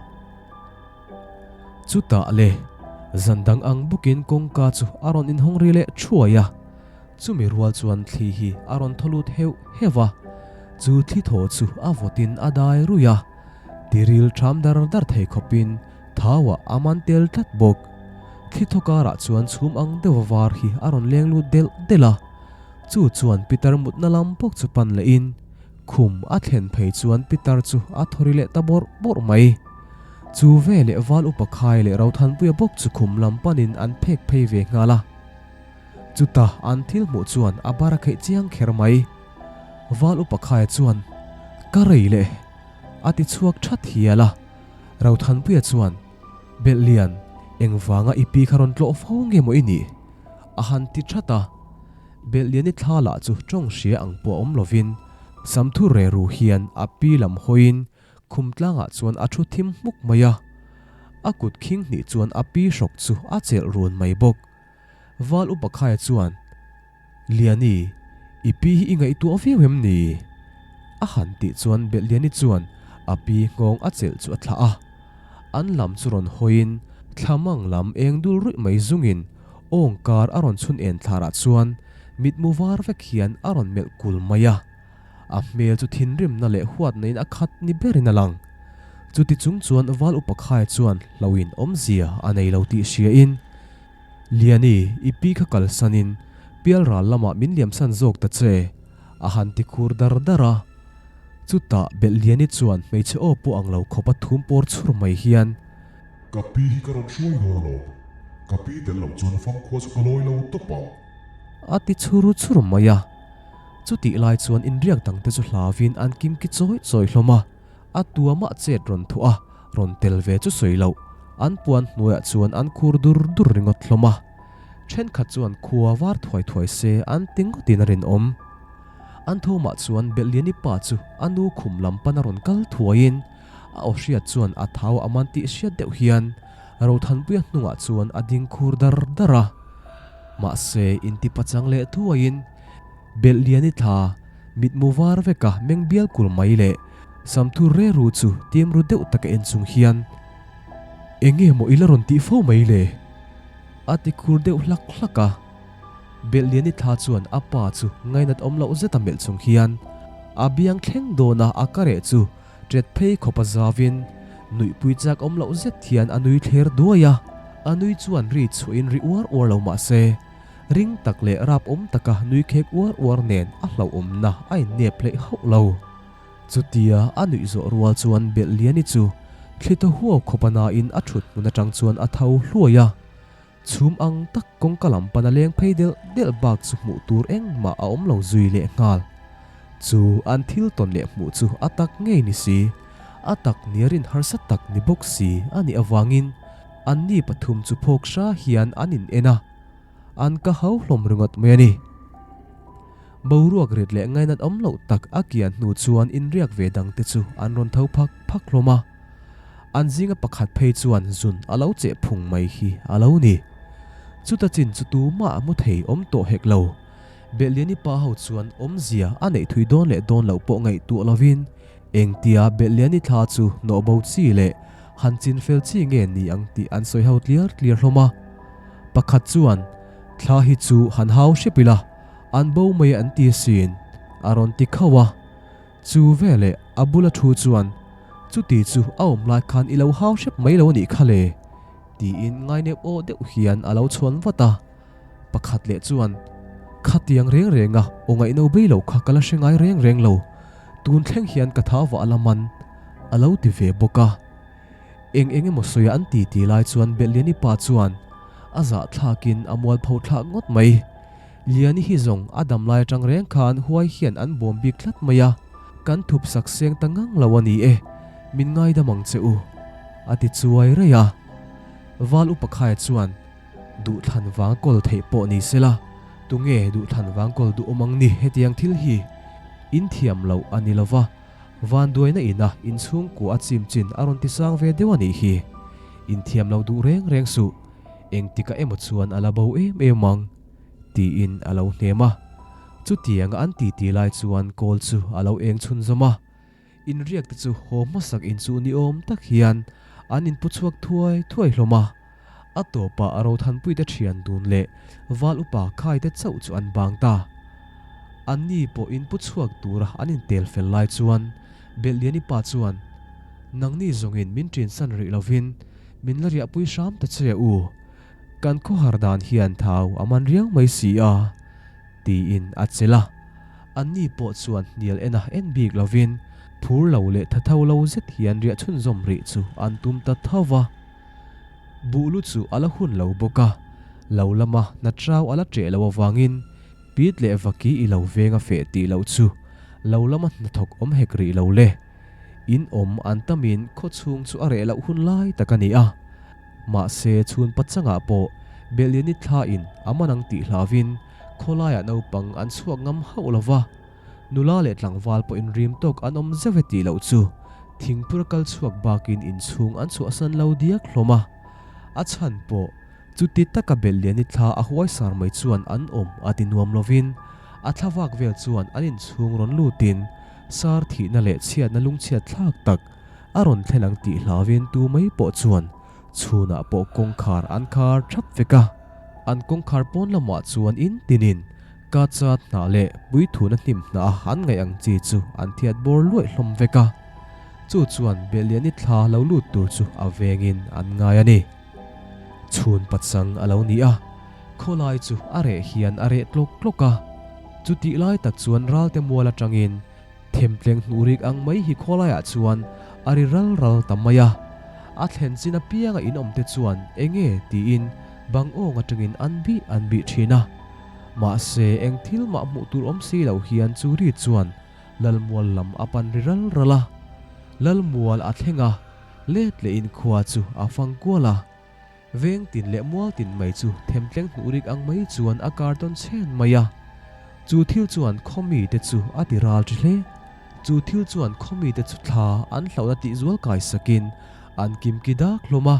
Chutah le, zan dang ang bawkin kawngka chu a rawn inhawng ri leh thuai a, chumi rual chuan thli hi a rawn thaw lut heuh heuh a, chu thli thaw chu a vawtin a dai ruih a, tiril ṭham dar dar thei khawpin. Thauah a man tel tlat bawk. Thli thaw karah chuan chhum ang deuha var hi a rawn leng lut delh delh a. Chu chuan pitar mutna lam bawk chu pan lehin khum a thlen phei chuan pitar chu a thaw ri leh ta bawrh bawrh mai. Chu veleh val upa khai leh Rothanpuia bawk chu khum lam panin an phek phei ve nghal a. Chuta an thil hmuh chuan a bar a kheih chiang kher mai. Val upa khaia chuan, Ka rei leh! a ti chhuak that hial a. Rothanpuia chuan, Belhlian, engvanga i pi kha rawn tlawh fo nge maw i nih? a han ti that a. Belhliani thla lah chu tawng hria ang pawh a awm lovin, Samthu reru hian a pi lam hawiin Khum tlangah chuan a thu thim hmuk mai a. A kut khing hnih chuan a pi hrawk chu a chelh run mai bawk. Val upa Khaia chuan, Liani, i pi hi i ngaihtuah viau em ni? A han tih chuan Belhliani chuan a pi nghawng a chelh chu a thlah a. An lam chu rawn hawiin thlamang lam eng dul ruih mai zungin awngkar a rawn chhun en thlarah chuan mitmu var vek hian a rawn melh kul mai a. A hmel chu thinrimna leh huatna-in a khat ni berin a lang. Chuti chung chuan Val Upa Khaia chuan hlauhin awmzia a nei lo tih hriain, Liani, i pi kha kalsanin pialral lamah min liamsan zawk ta che, a han ti khur dar dar a. Chutah Belhliani chuan hmeichhe aw pawh ang lo khawpa thum pawr chhur mai hian, Ka pi hi ka rawn hruai dawn alawm, ka pi tel loh chuan famkhua chu ka lawi lo tawp ang. A ti chhur chhur mai a. Chutih lai chuan inriak dangte chu hlauvin an kimki chawi chawi hlawm a, a tuamah chet rawn thuah a, rawn tel ve chu sawi loh, an puan hnuaiah chuan an khur dur dur ringawt hlawm a. Thenkhat chuan khua var thuai thuai se an ti ngawtin a rinawm. An thawmah chuan Belhliani pa chu a nu khum lam pana rawn kal thuaiin a aw hriat chuan a thau a man tih hriat deuh hian Rothanpuia hnungah chuan a ding khur dar dar a. Mahse intipachang leh thuaiin Belhliani thla, mitmu var veka meng bial kul mai leh Samthur reru chu tim ru deuh taka en chung hian, Enge maw i la rawn tih fo mai le? a ti khur deuh hlak hlak a. Belhliani thla chuan a pa chu ngainat awm loh zeta melh chung hian a biang thleng dawna a ka reh chu ṭet phei khawpa zauvin nuihpui chak awm loh zet hian a nui thler duai a. A nui chuan ri chhuahin ri uar uar lo mah se, Ring tak leh rap awm taka nui khek uar uar nen a hlauhawmna a innep hleih hauh lo. Chutia a nuih zawh rual chuan Belhliani chu thli thaw huau khawp a nain a thut hmun atang chuan a tho hluai a. Chhum ang tak kawngka lam pana leng phei delh delh bak chu hmuh tur engmah a awm lo zui leh nghal. Chu an thil tawn leh hmuh chu a tak ngei ni si, a tak nia rin harsa tak ni bawk si a nih avangin anni pathum chu phawk hra hian an in en a. An ka hau hlawm ringawt mai a ni. Boruak rit leh ngainat awm loh tak a kian hnu chuan inriak ve dangte chu an rawn tho phak phak hlawm a. An zinga pakhat phei chuan zun a lo cheh phung mai hi a lo ni. Chuta chin chu tumah mu thei awm tawh hek lo. Belhliani pa ho chuan awmzia a neih thui dawn leh dawn loh pawh ngaihtuah lovin engtia Belhliani thla chu hnawh bo chi leh han chin fel chi nge ni ang tih an sawi ho tliar tliar hlawm a. Pakhat chuan, Thla hi chu han hau hrep ila, an bo mai an ti asin, a rawn ti khauh a. Chu veleh a bula thu chuan, Chuti chu a awm lai khan i lo hau hrep mai lo a nih kha le, tiin ngainep aw deuh hian a lo chhuan vat a. Pakhat leh chuan, Khatiang reng renga aw ngaihno bei lo kha ka la hre ngai reng reng lo, tun thleng hian ka tha vah la man, a lo ti ve bawk a. Eng eng emaw sawi an ti ti lai chuan Belhliani pa chuan a zah thlakin a mualpho thlak ngawt mai. Liani hi zawng a dam lai atang reng khan huai hian an bawm bik tlat mai a, kan thup sak seng ta ngang lo a ni e, min ngaidam ang che u, a ti chuai raih a. Val upa Khaia chuan duhthlan vang kawl theih pawh ni sela, tunge duhthlan vang kawl duh awm ang ni hetiang thil hi? In thiam loh a ni lova. Vanduaina ina inchhungkua a chim chin a rawn ti sang ve deuh a nih hi. Inthiam lo duh reng reng suh, engtikah emaw chuan a la bo em em ang, tiin a lo hnem a. Chutianga an titi lai chuan kawl chu a lo eng chhunzawm a. Inriak te chu haw hmasak inchuh ni awm tak hian an inpu chhuak thuai thuai hlawm a. A tawpah a Rothanpuite thian dun leh Val upa Khaite chauh chu an bang ta. Anni pawh inpu chhuak tura an intel fel lai chuan Belhliani pa chuan, Nangni zawngin min ṭinsan rih lovin Min la riahpui hram ta che u. Kan khawhar dan hian thau a man riau mai si a, tiin a chelh a. Anni pawh chuan hnial en a en bik lovin phur lo leh thatho lo zet hian riah chhunzawm rih chu an tum ta tho va. Buh lu chu a la hun lo bawk a, lo lama hna trau a la ṭeh loh avangin Pit leh vaki i lo veng a feh tih loh chu lo lama hnathawk awm hek rih lo le. In awm an tamin khaw chhung chu a reh loh hun lai tak a ni a. Mahse chhun pachangah pawh Belliani thlain a man ang tih hlauvin khawlaiah naupang an chhuak ngam hauh lo va. Nula leh tlangval pawh inrim tawk an awm zeuh e tih loh chu thingphur kal chhuak bakin inchhung an chhuahsan lo diak hlawm a. A chhan pawh Chuti taka Belliani thla a huai sar mai chuan an awm a ti nuam lovin a thla vak vel chuan an inchhung rawn lutin sar thihna leh chhiatna lungchhiat thlak tak a rawn thlen ang tih hlauvin tu mai pawh chuan chhunah pawh kawngkhar an khar thap vek a. An kawngkhar pawn lamah chuan in tinin kacha hnah leh puithuna hnim hnah a an ngaih ang chi chu an thiat bawr luaih hlawm vek a. Chu chuan Belliani thla lo lut tur chu a vengin an ngai a ni. Chhun pachang a lo ni a, khawlai chu a reh hian a reh tlawk tlawk a. Chutih lai tak chuan ralte mual atangin themtleng hnuh rik ang mai hi khawlaiah chuan a ri ral ral ta mai a. A thlen chin apianga inawmte chuan enge tiin bang awng atangin an bih an bih thin a. Mahse eng thil mah hmuh tur awm si lo hian chu ri chuan Lalmual lam a pan ri ral ral a. Lalmual a thleng a. Let leh in khua chu a fang kual a, veng tin leh mual tin mai chu themtleng hnuh rik ang mai chuan a kar tawn chhen mai a. Chu thil chuan khaw mite chu a ti ral ṭi hle. Chu thil chuan khaw mite chu thla an hlauhna tih zual kai sakin an kimki dak hlawm a.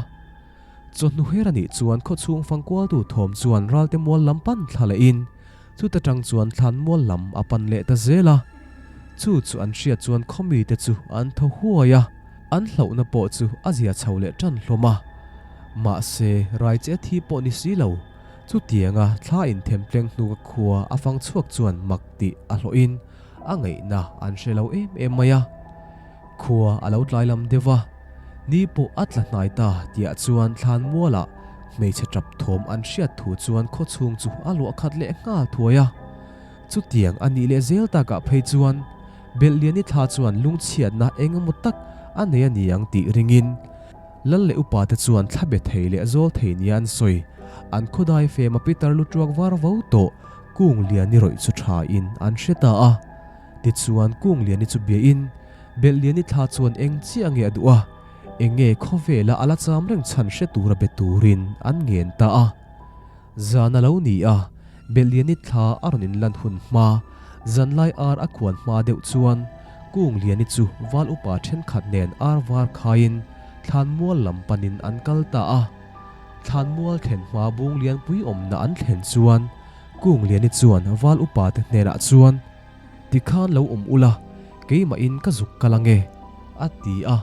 Chawhnu her a nih chuan khaw chhung fang kualtu thawm chuan ralte mual lam pan thla leh in Chuta tang chuan thlan mual lam a pan leh ta zel a, chu chu an hriat chuan khaw mite chu an thaw huai a, an hlauhna pawh chu a zia chho leh tan hlawm a. Mahse, rai che thi pawh ni si lo, chutianga thla inthemtleng hnuka khua a fang chhuak chuan mak tih a hlawhin a ngaihna an hre lo em em mai a. Khua a lo tlai lam deuh va, ni pawh a tla hnai ta tihah chuan thlan mualah hmeichhe tap thawm an hriat thu chuan khaw chhung chu a luah khat leh nghal thuai a. Chutiang a nih leh zel takah phei chuan Belhliani thla chuan lungchhiatna eng emaw tak a nei a ni ang tih ringin Lal leh upa te chuan thla be thei leh zawl thei nia an sawi. An khawdai fem a pitar lu tuak var vo tawh kung liani rawih chu tha in an hre ta a. Tichuan Kungliani chu biain, Belhliani thla chuan eng chiah nge a duh a, eng nge khawvela a la cham reng chhan hre tura be turin an ngen ta a. Zan a lo ni a, Belhliani thla a rawn inlan hun hma, zanlai ar a khuan hma deuh chuan Kungliani chu val upa thenkhat nen ar var khaiin thlanmual lam panin an kal ta a. Thlanmual thlen hma Bunglianpui awmna an thlen chuan Kungliani chuan val upa te hnenah chuan, Tikhan lo awm ula, keimahin ka zuk kal ange, a ti a.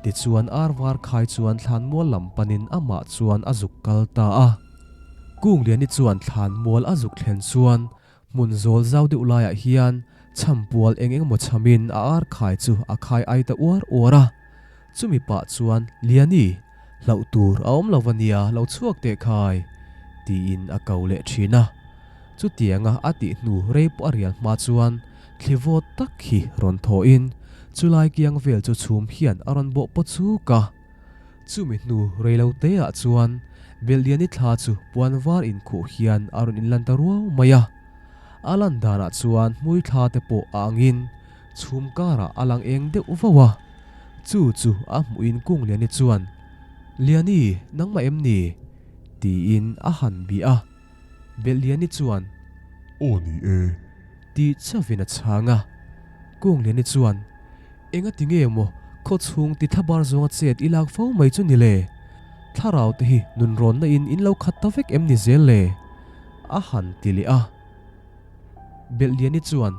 Tichuan ar var khai chuan thlanmual lam panin amah chuan a zuk kal ta a. Kungliani chuan thlanmual a zuk thlen chuan hmun zawl zau deuh laiah hian chhampual eng engemaw chhamin a ar khai chu a khai ai ta uar uar a. Chumi pah chuan, Liani, hlauh tur a awm lo va nia, lo chhuak teh khai, tiin a ko leh thin a. Chutianga a tih hnu rei pawh a rial hma chuan thli vawt tak hi rawn thawhin chulai kiang vel chu chhum hian a rawn bawh paw chuk a. Chumi hnu rei lo te ah chuan Belhliani thla chu puan var inkhuh hian a rawn inlan ta ruau mai a. A lan danah chuan hmui thla te pawh a angin chhum karah a lang eng deuh vauh a. Chu chu a hmuhin Kungliani chuan, Liani, nangmah em ni? tiin a han bih a. Belhliani chuan. Aw ni e. Tih chauhin a chhang a. Kungliani chuan, Enga ti nge maw khaw chhung ti thlabar zawnga chet i lak fo mai chu ni le? Thlarau te hi nunrawnna in in lo khat ta vek em ni zel le? A han ti leh a. Belhliani chuan.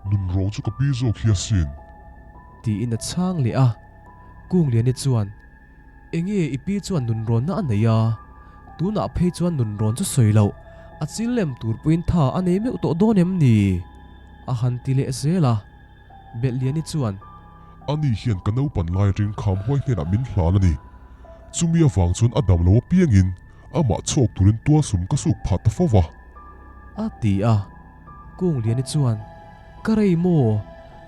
Nunrawng chu ka pi zawk hi asin. Tiin a chhang leh a. Kungliani chuan. Enge i pi chuan nunrawnna a nei a, tunah phei chuan nunrawn chu sawi loh, a chil lem tur puiin tha a nei meuh tawh dawn em ni? A han ti leh zel a, Belhliani chuan. Ani hian ka naupan lai ring kham huai hnenah min hlan a ni. Chumi avang chuan a dam lo apiangin amah chhawk turin tualsum ka suk phah ta fo va. A ti a, Kungliani chuan, Ka rei maw?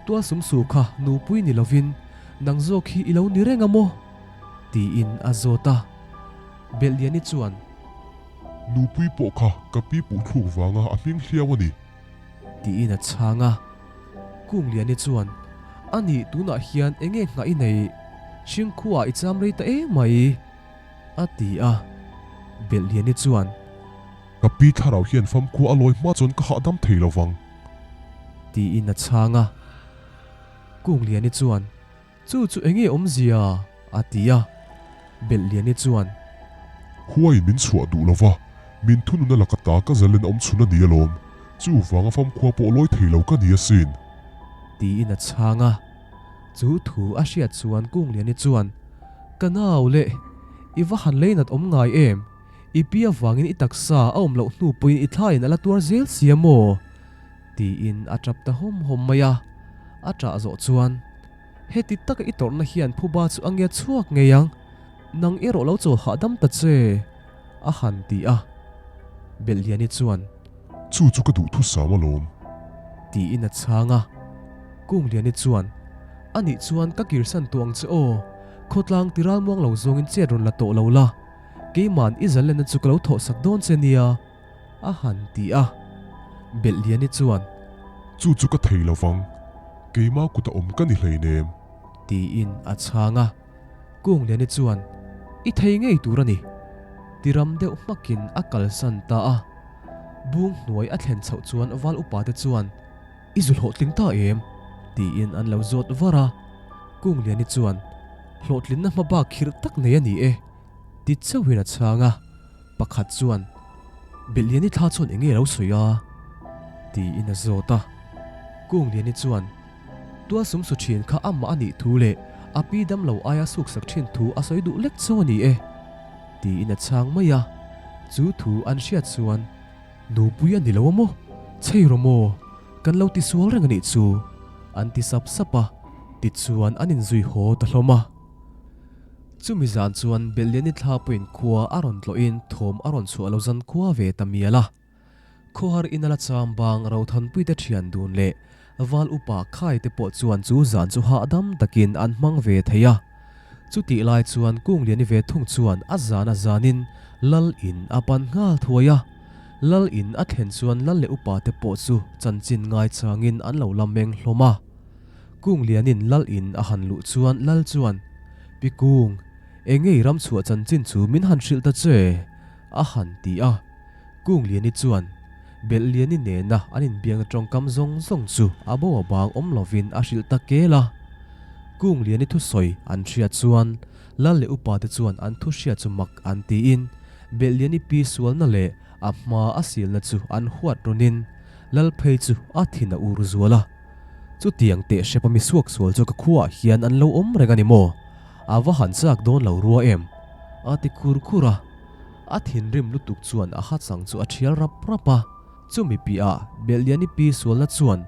Tualsum su kha nupui ni lovin nang zawk hi i lo ni reng a maw? tiin a zawt a. Belhliani chuan. Nupui pawh kha ka pi puh thluk vanga a hming hliau a ni. Tiin a chhang a. Kungliani chuan, A nih tunah hian eng nge nghah i neih? Hringkhuaah i cham rei ta em mai? a ti a. Belhliani chuan. Ka pi thlarau hian famkhua a lawi hma chuan ka hahdam thei lo vang. Tiin a chhang a. Kungliani chuan, Chu chu enge awmzia? a ti a. Belhliani chuan. Khuaiin min chhuah duh lo va, min thununa laka ta ka zalen awm chhun a ni alawm. Chuvanga famkhua pawh lawi thei lo ka ni asin. Tiin a chhang a. Chu thu a hriat chuan Kungliani chuan, Ka nau leh, i va han leinat awm ngai em? I pi avangin i taksa a awm loh hnu pawhin i thlaiin a la tuar zel sia maw? Tiin a tap ta hawm hawm mai a. A tah zawh chuan, Heti taka i tawrhna hian phuba chu a ngia chhuak ngei ang, nang erawh lo chawl hahdam ta che, a han ti a. Belhliani chuan. Chu chu ka duh thusam alawm. Tiin a chhang a. Kungliani chuan, Anih chuan ka kirsan tawh ang che aw, khawtlang tiralmuang lo zawngin chet rawn la tawh lo la. Keiman i zalenna chu ka lo thawhsak dawn che nia, a han ti a. Belhliani chuan. Chu chu ka thei lo vang, keima kuta awm ka ni hleinem. Tiin a chhang a. Kungliani chuan, I thei ngei tur a ni. Ti ram deuh hmakin a kalsan ta a. Bung hnuai a thlen chhoh chuan val upate chuan, I zu hlawhtling ta em? tiin an lo zawt var a. Kungliani chuan, Hlawhtlinna hma bak khirh tak nei a ni e, ti chauhin a chhang a. Pakhat chuan, Belhliani thla chuan eng nge lo sawi a? tiin a zawt a. Kungliani chuan, Tualsum su thin kha amah a nih thu leh a pi damlo aia suksak thin thu a sawi duh lek chu a ni e, tiin a chhang mai a. Chu thu an hriat chuan, Nupui a ni lo a maw? Chhei rawh maw? Kan lo ti sual reng a nih chu, an ti sap sap a, tichuan an inzui haw ta hlawm a. Chumi zan chuan Belliani thla pawhin khua a rawn tlawhin thawm a rawn chhuah lo zan khua ve ta mial a. Khawhar ina la cham bang Rothanpuite thian dun leh Val upa khai te pawh chuan chu zan chu hahdam takin an hmang ve thei a. Chutih lai chuan Kungliani ve thung chuan a zan a zanin Lal in a pan nghal thuai a. Lal in a thlen chuan Lal leh upa te pawh chu chanchin ngaichangin an lo la meng hlawm a. Kunglianin Lal in a han luh chuan Lal chuan, Pi Kung, eng ngei ram chhuah chanchin chu min han hrilh ta che? a han ti a. Kungliani chuan Belhliani nena an inbiakna tawngkam zawng zawng chu a bo a bang awm lovin a hrilh ta kel a. Kungliani thusawi an hriat chuan Lal leh upate chuan an thu hriat chu mak an tiin Belhliani pi sualna leh a hma a silna chu an huat rawnin Lal phei chu a thin a ur zual a. Chutiang teh hrep a misuak sual chu ka khuaah hian an lo awm reng a ni maw? A va han chak dawn lo rua em? A ti khur khur a. A thinrim lutuk chuan a hachang chu a thial rap rap a, chumi piahah Belhliani pi sualna chuan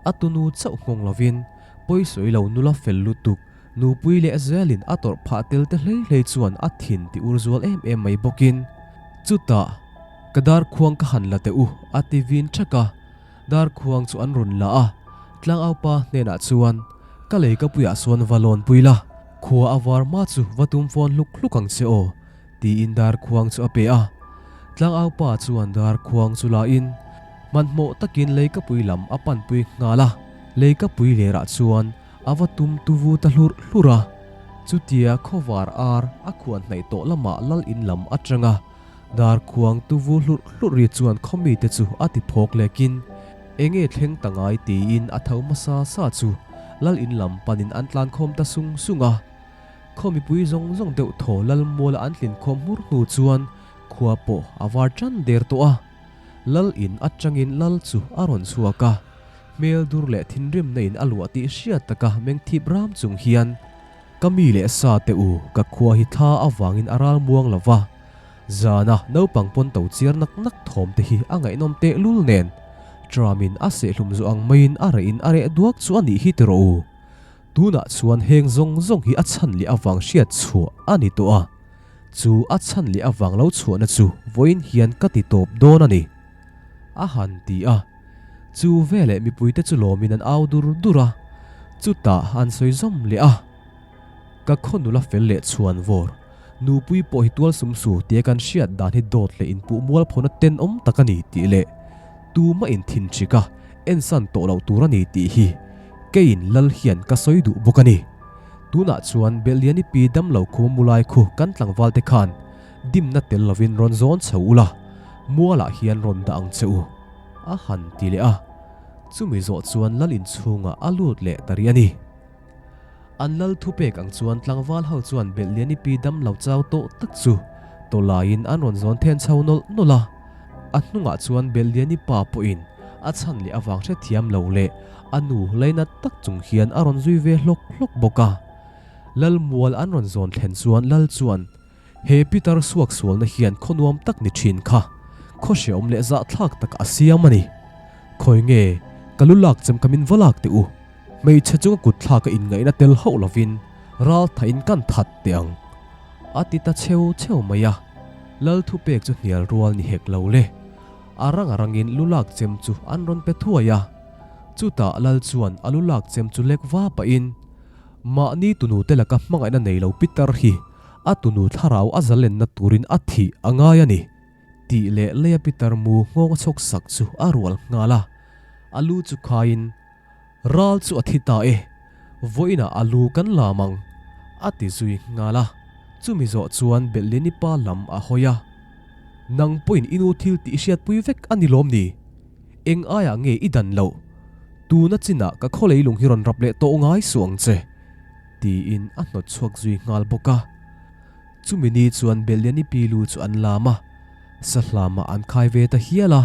a tunu chauh nghawng lovin pawisawi lo nula fel lutuk nupui leh zelin a tawrh phah tel te hlei hlei chuan a thin ti ur zual em em mai bawkin chutah ka darkhuang ka han la teh u a ti vin thak a, darkhuang chu an rawn la a, tlangaupa hnenah chuan ka lei ka puiah sawn va lawn pui la, khua a var hma chu va tum fawn hluk hluk ang che aw. Tiin darkhuang chu a pe a. Tlangaupa chuan darkhuang chu lain hmanhmawh takin leikapui lam a panpui nghal a. Leikapui lerah chuan a va tum tuvu ta hlurh hlurh a. Chutia khawvar ar a khuan hnaih tawh lamah lal in lam atanga darkhuang tuvu hlurh hlurh ri chuan khawmite chu a ti phawk lekin enge thleng ta ngai tiin a tho hmasa sa chu lal in lam panin an tlankhawm ta sung sung a. Khaw mipui zawng zawng deuh thaw lal muala an tlin khawm hmur hnu chuan khua pawh a var tan der tawh a. Lal in atangin lal chu a rawn chhuak a, hmel dur leh thinrimna in a luah tih hriat taka meng thip ram chung hian, Ka mi leh sa te u, ka khua hi thla avangin a ral muang lo va, zana naupang pawn to chiar nak nak thawm te hi a ngaihnawm teh lul nen, Tram in a sehhlum zawh ang maiin a reh in a reh duak chu a nih hi ti rawh u. Tunah chuan heng zawng zawng hi a chhan leh avang hriat chhuah a ni tawh a. Chu a chhan leh avang lo chhuahna chu vawiin hian ka ti tawp dawn a ni, a han ti a. Chu veleh mipuite chu lawmin an au dur dur a, chutah an sawi zawm leh a. Ka khaw nula fel leh chhuan vawr, nupui pawh hi tual sum su tia kan hriat dan hi dawt leh inpuh mualphawna tenawm tak a ni tih leh tumah inthin hrik a ensan tawh loh tur a ni tih hi keiin lal hian ka sawi duh bawk a ni. Tunah chuan Belliani pi damlo khuma mulai khu kan tlangval te khan dimna tel lovin rawn zawn chho ula, mualah hian rawn dah ang che u, a han ti leh a. Chumi zawh chuan lal inchhungah a lut leh ta rih a ni. An lal thupek ang chuan tlangval ho chuan Belhliani pi dam lo chau tawh tak chu tawlaiin an rawn zawn then chho nawlh nawlh a. A hnungah chuan Belhliani pa pawhin a chhan leh avang hrethiam lo leh a nu lainat tak chung hian a rawn zui ve hlawk hlawk bawk a. Lal mual an rawn zawn thlen chuan lal chuan He Peter suaksualna hian khaw nuam tak ni thin kha, khaw hreawm leh zahthlak tak a siam a ni. Khawi nge, ka lu lak chem ka min va lak teh u. Hmeichhe chunga kut thlak a inngaihna tel hauh lovin ral thain kan that teh ang. A ti ta cheu cheu mai a. Lal thupek chu hnial rual ni hek lo le. A rang a rangin lu lak chem chu an rawn pe thuai a. Chutah Lal chuan a lu lak chem chu lek va pahin, Mahni tunu te laka hmangaihna nei lo Peter hi a tunu thlarau a zalenna turin a thih a ngai a ni, tih leh leia Peter mu nghawng a chhawk sak chu a rual nghal a. A lu chu khaiin, Ral chu a thi ta e, vawiinah a lu kan lam ang, a ti zui nghal a. Chumi zawh chuan Belhlini pa lam a hawi a, Nang pawhin i nu thil tih i hriatpui vek a ni lawm ni? Eng aiah nge i dan loh? Tuna chinah ka khawlei lung hi rawn rap leh tawh ngai suh ang che. Tiin a hnawt chhuak zui nghal bawk a. Chumi ni chuan Belliani pi lu chu an lam a, sahlamah an khai ve ta hial a.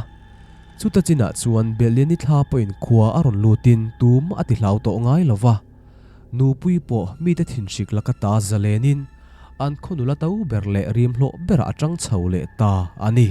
Chuta chinah chuan Belliani thla pawhin khua a rawn lutin tumah a ti hlau tawh ngai lo va. Nupui pawh mite thinhrik laka ta zalenin an khaw nula to ber leh rim hlawh berah a tang chho leh ta a ni.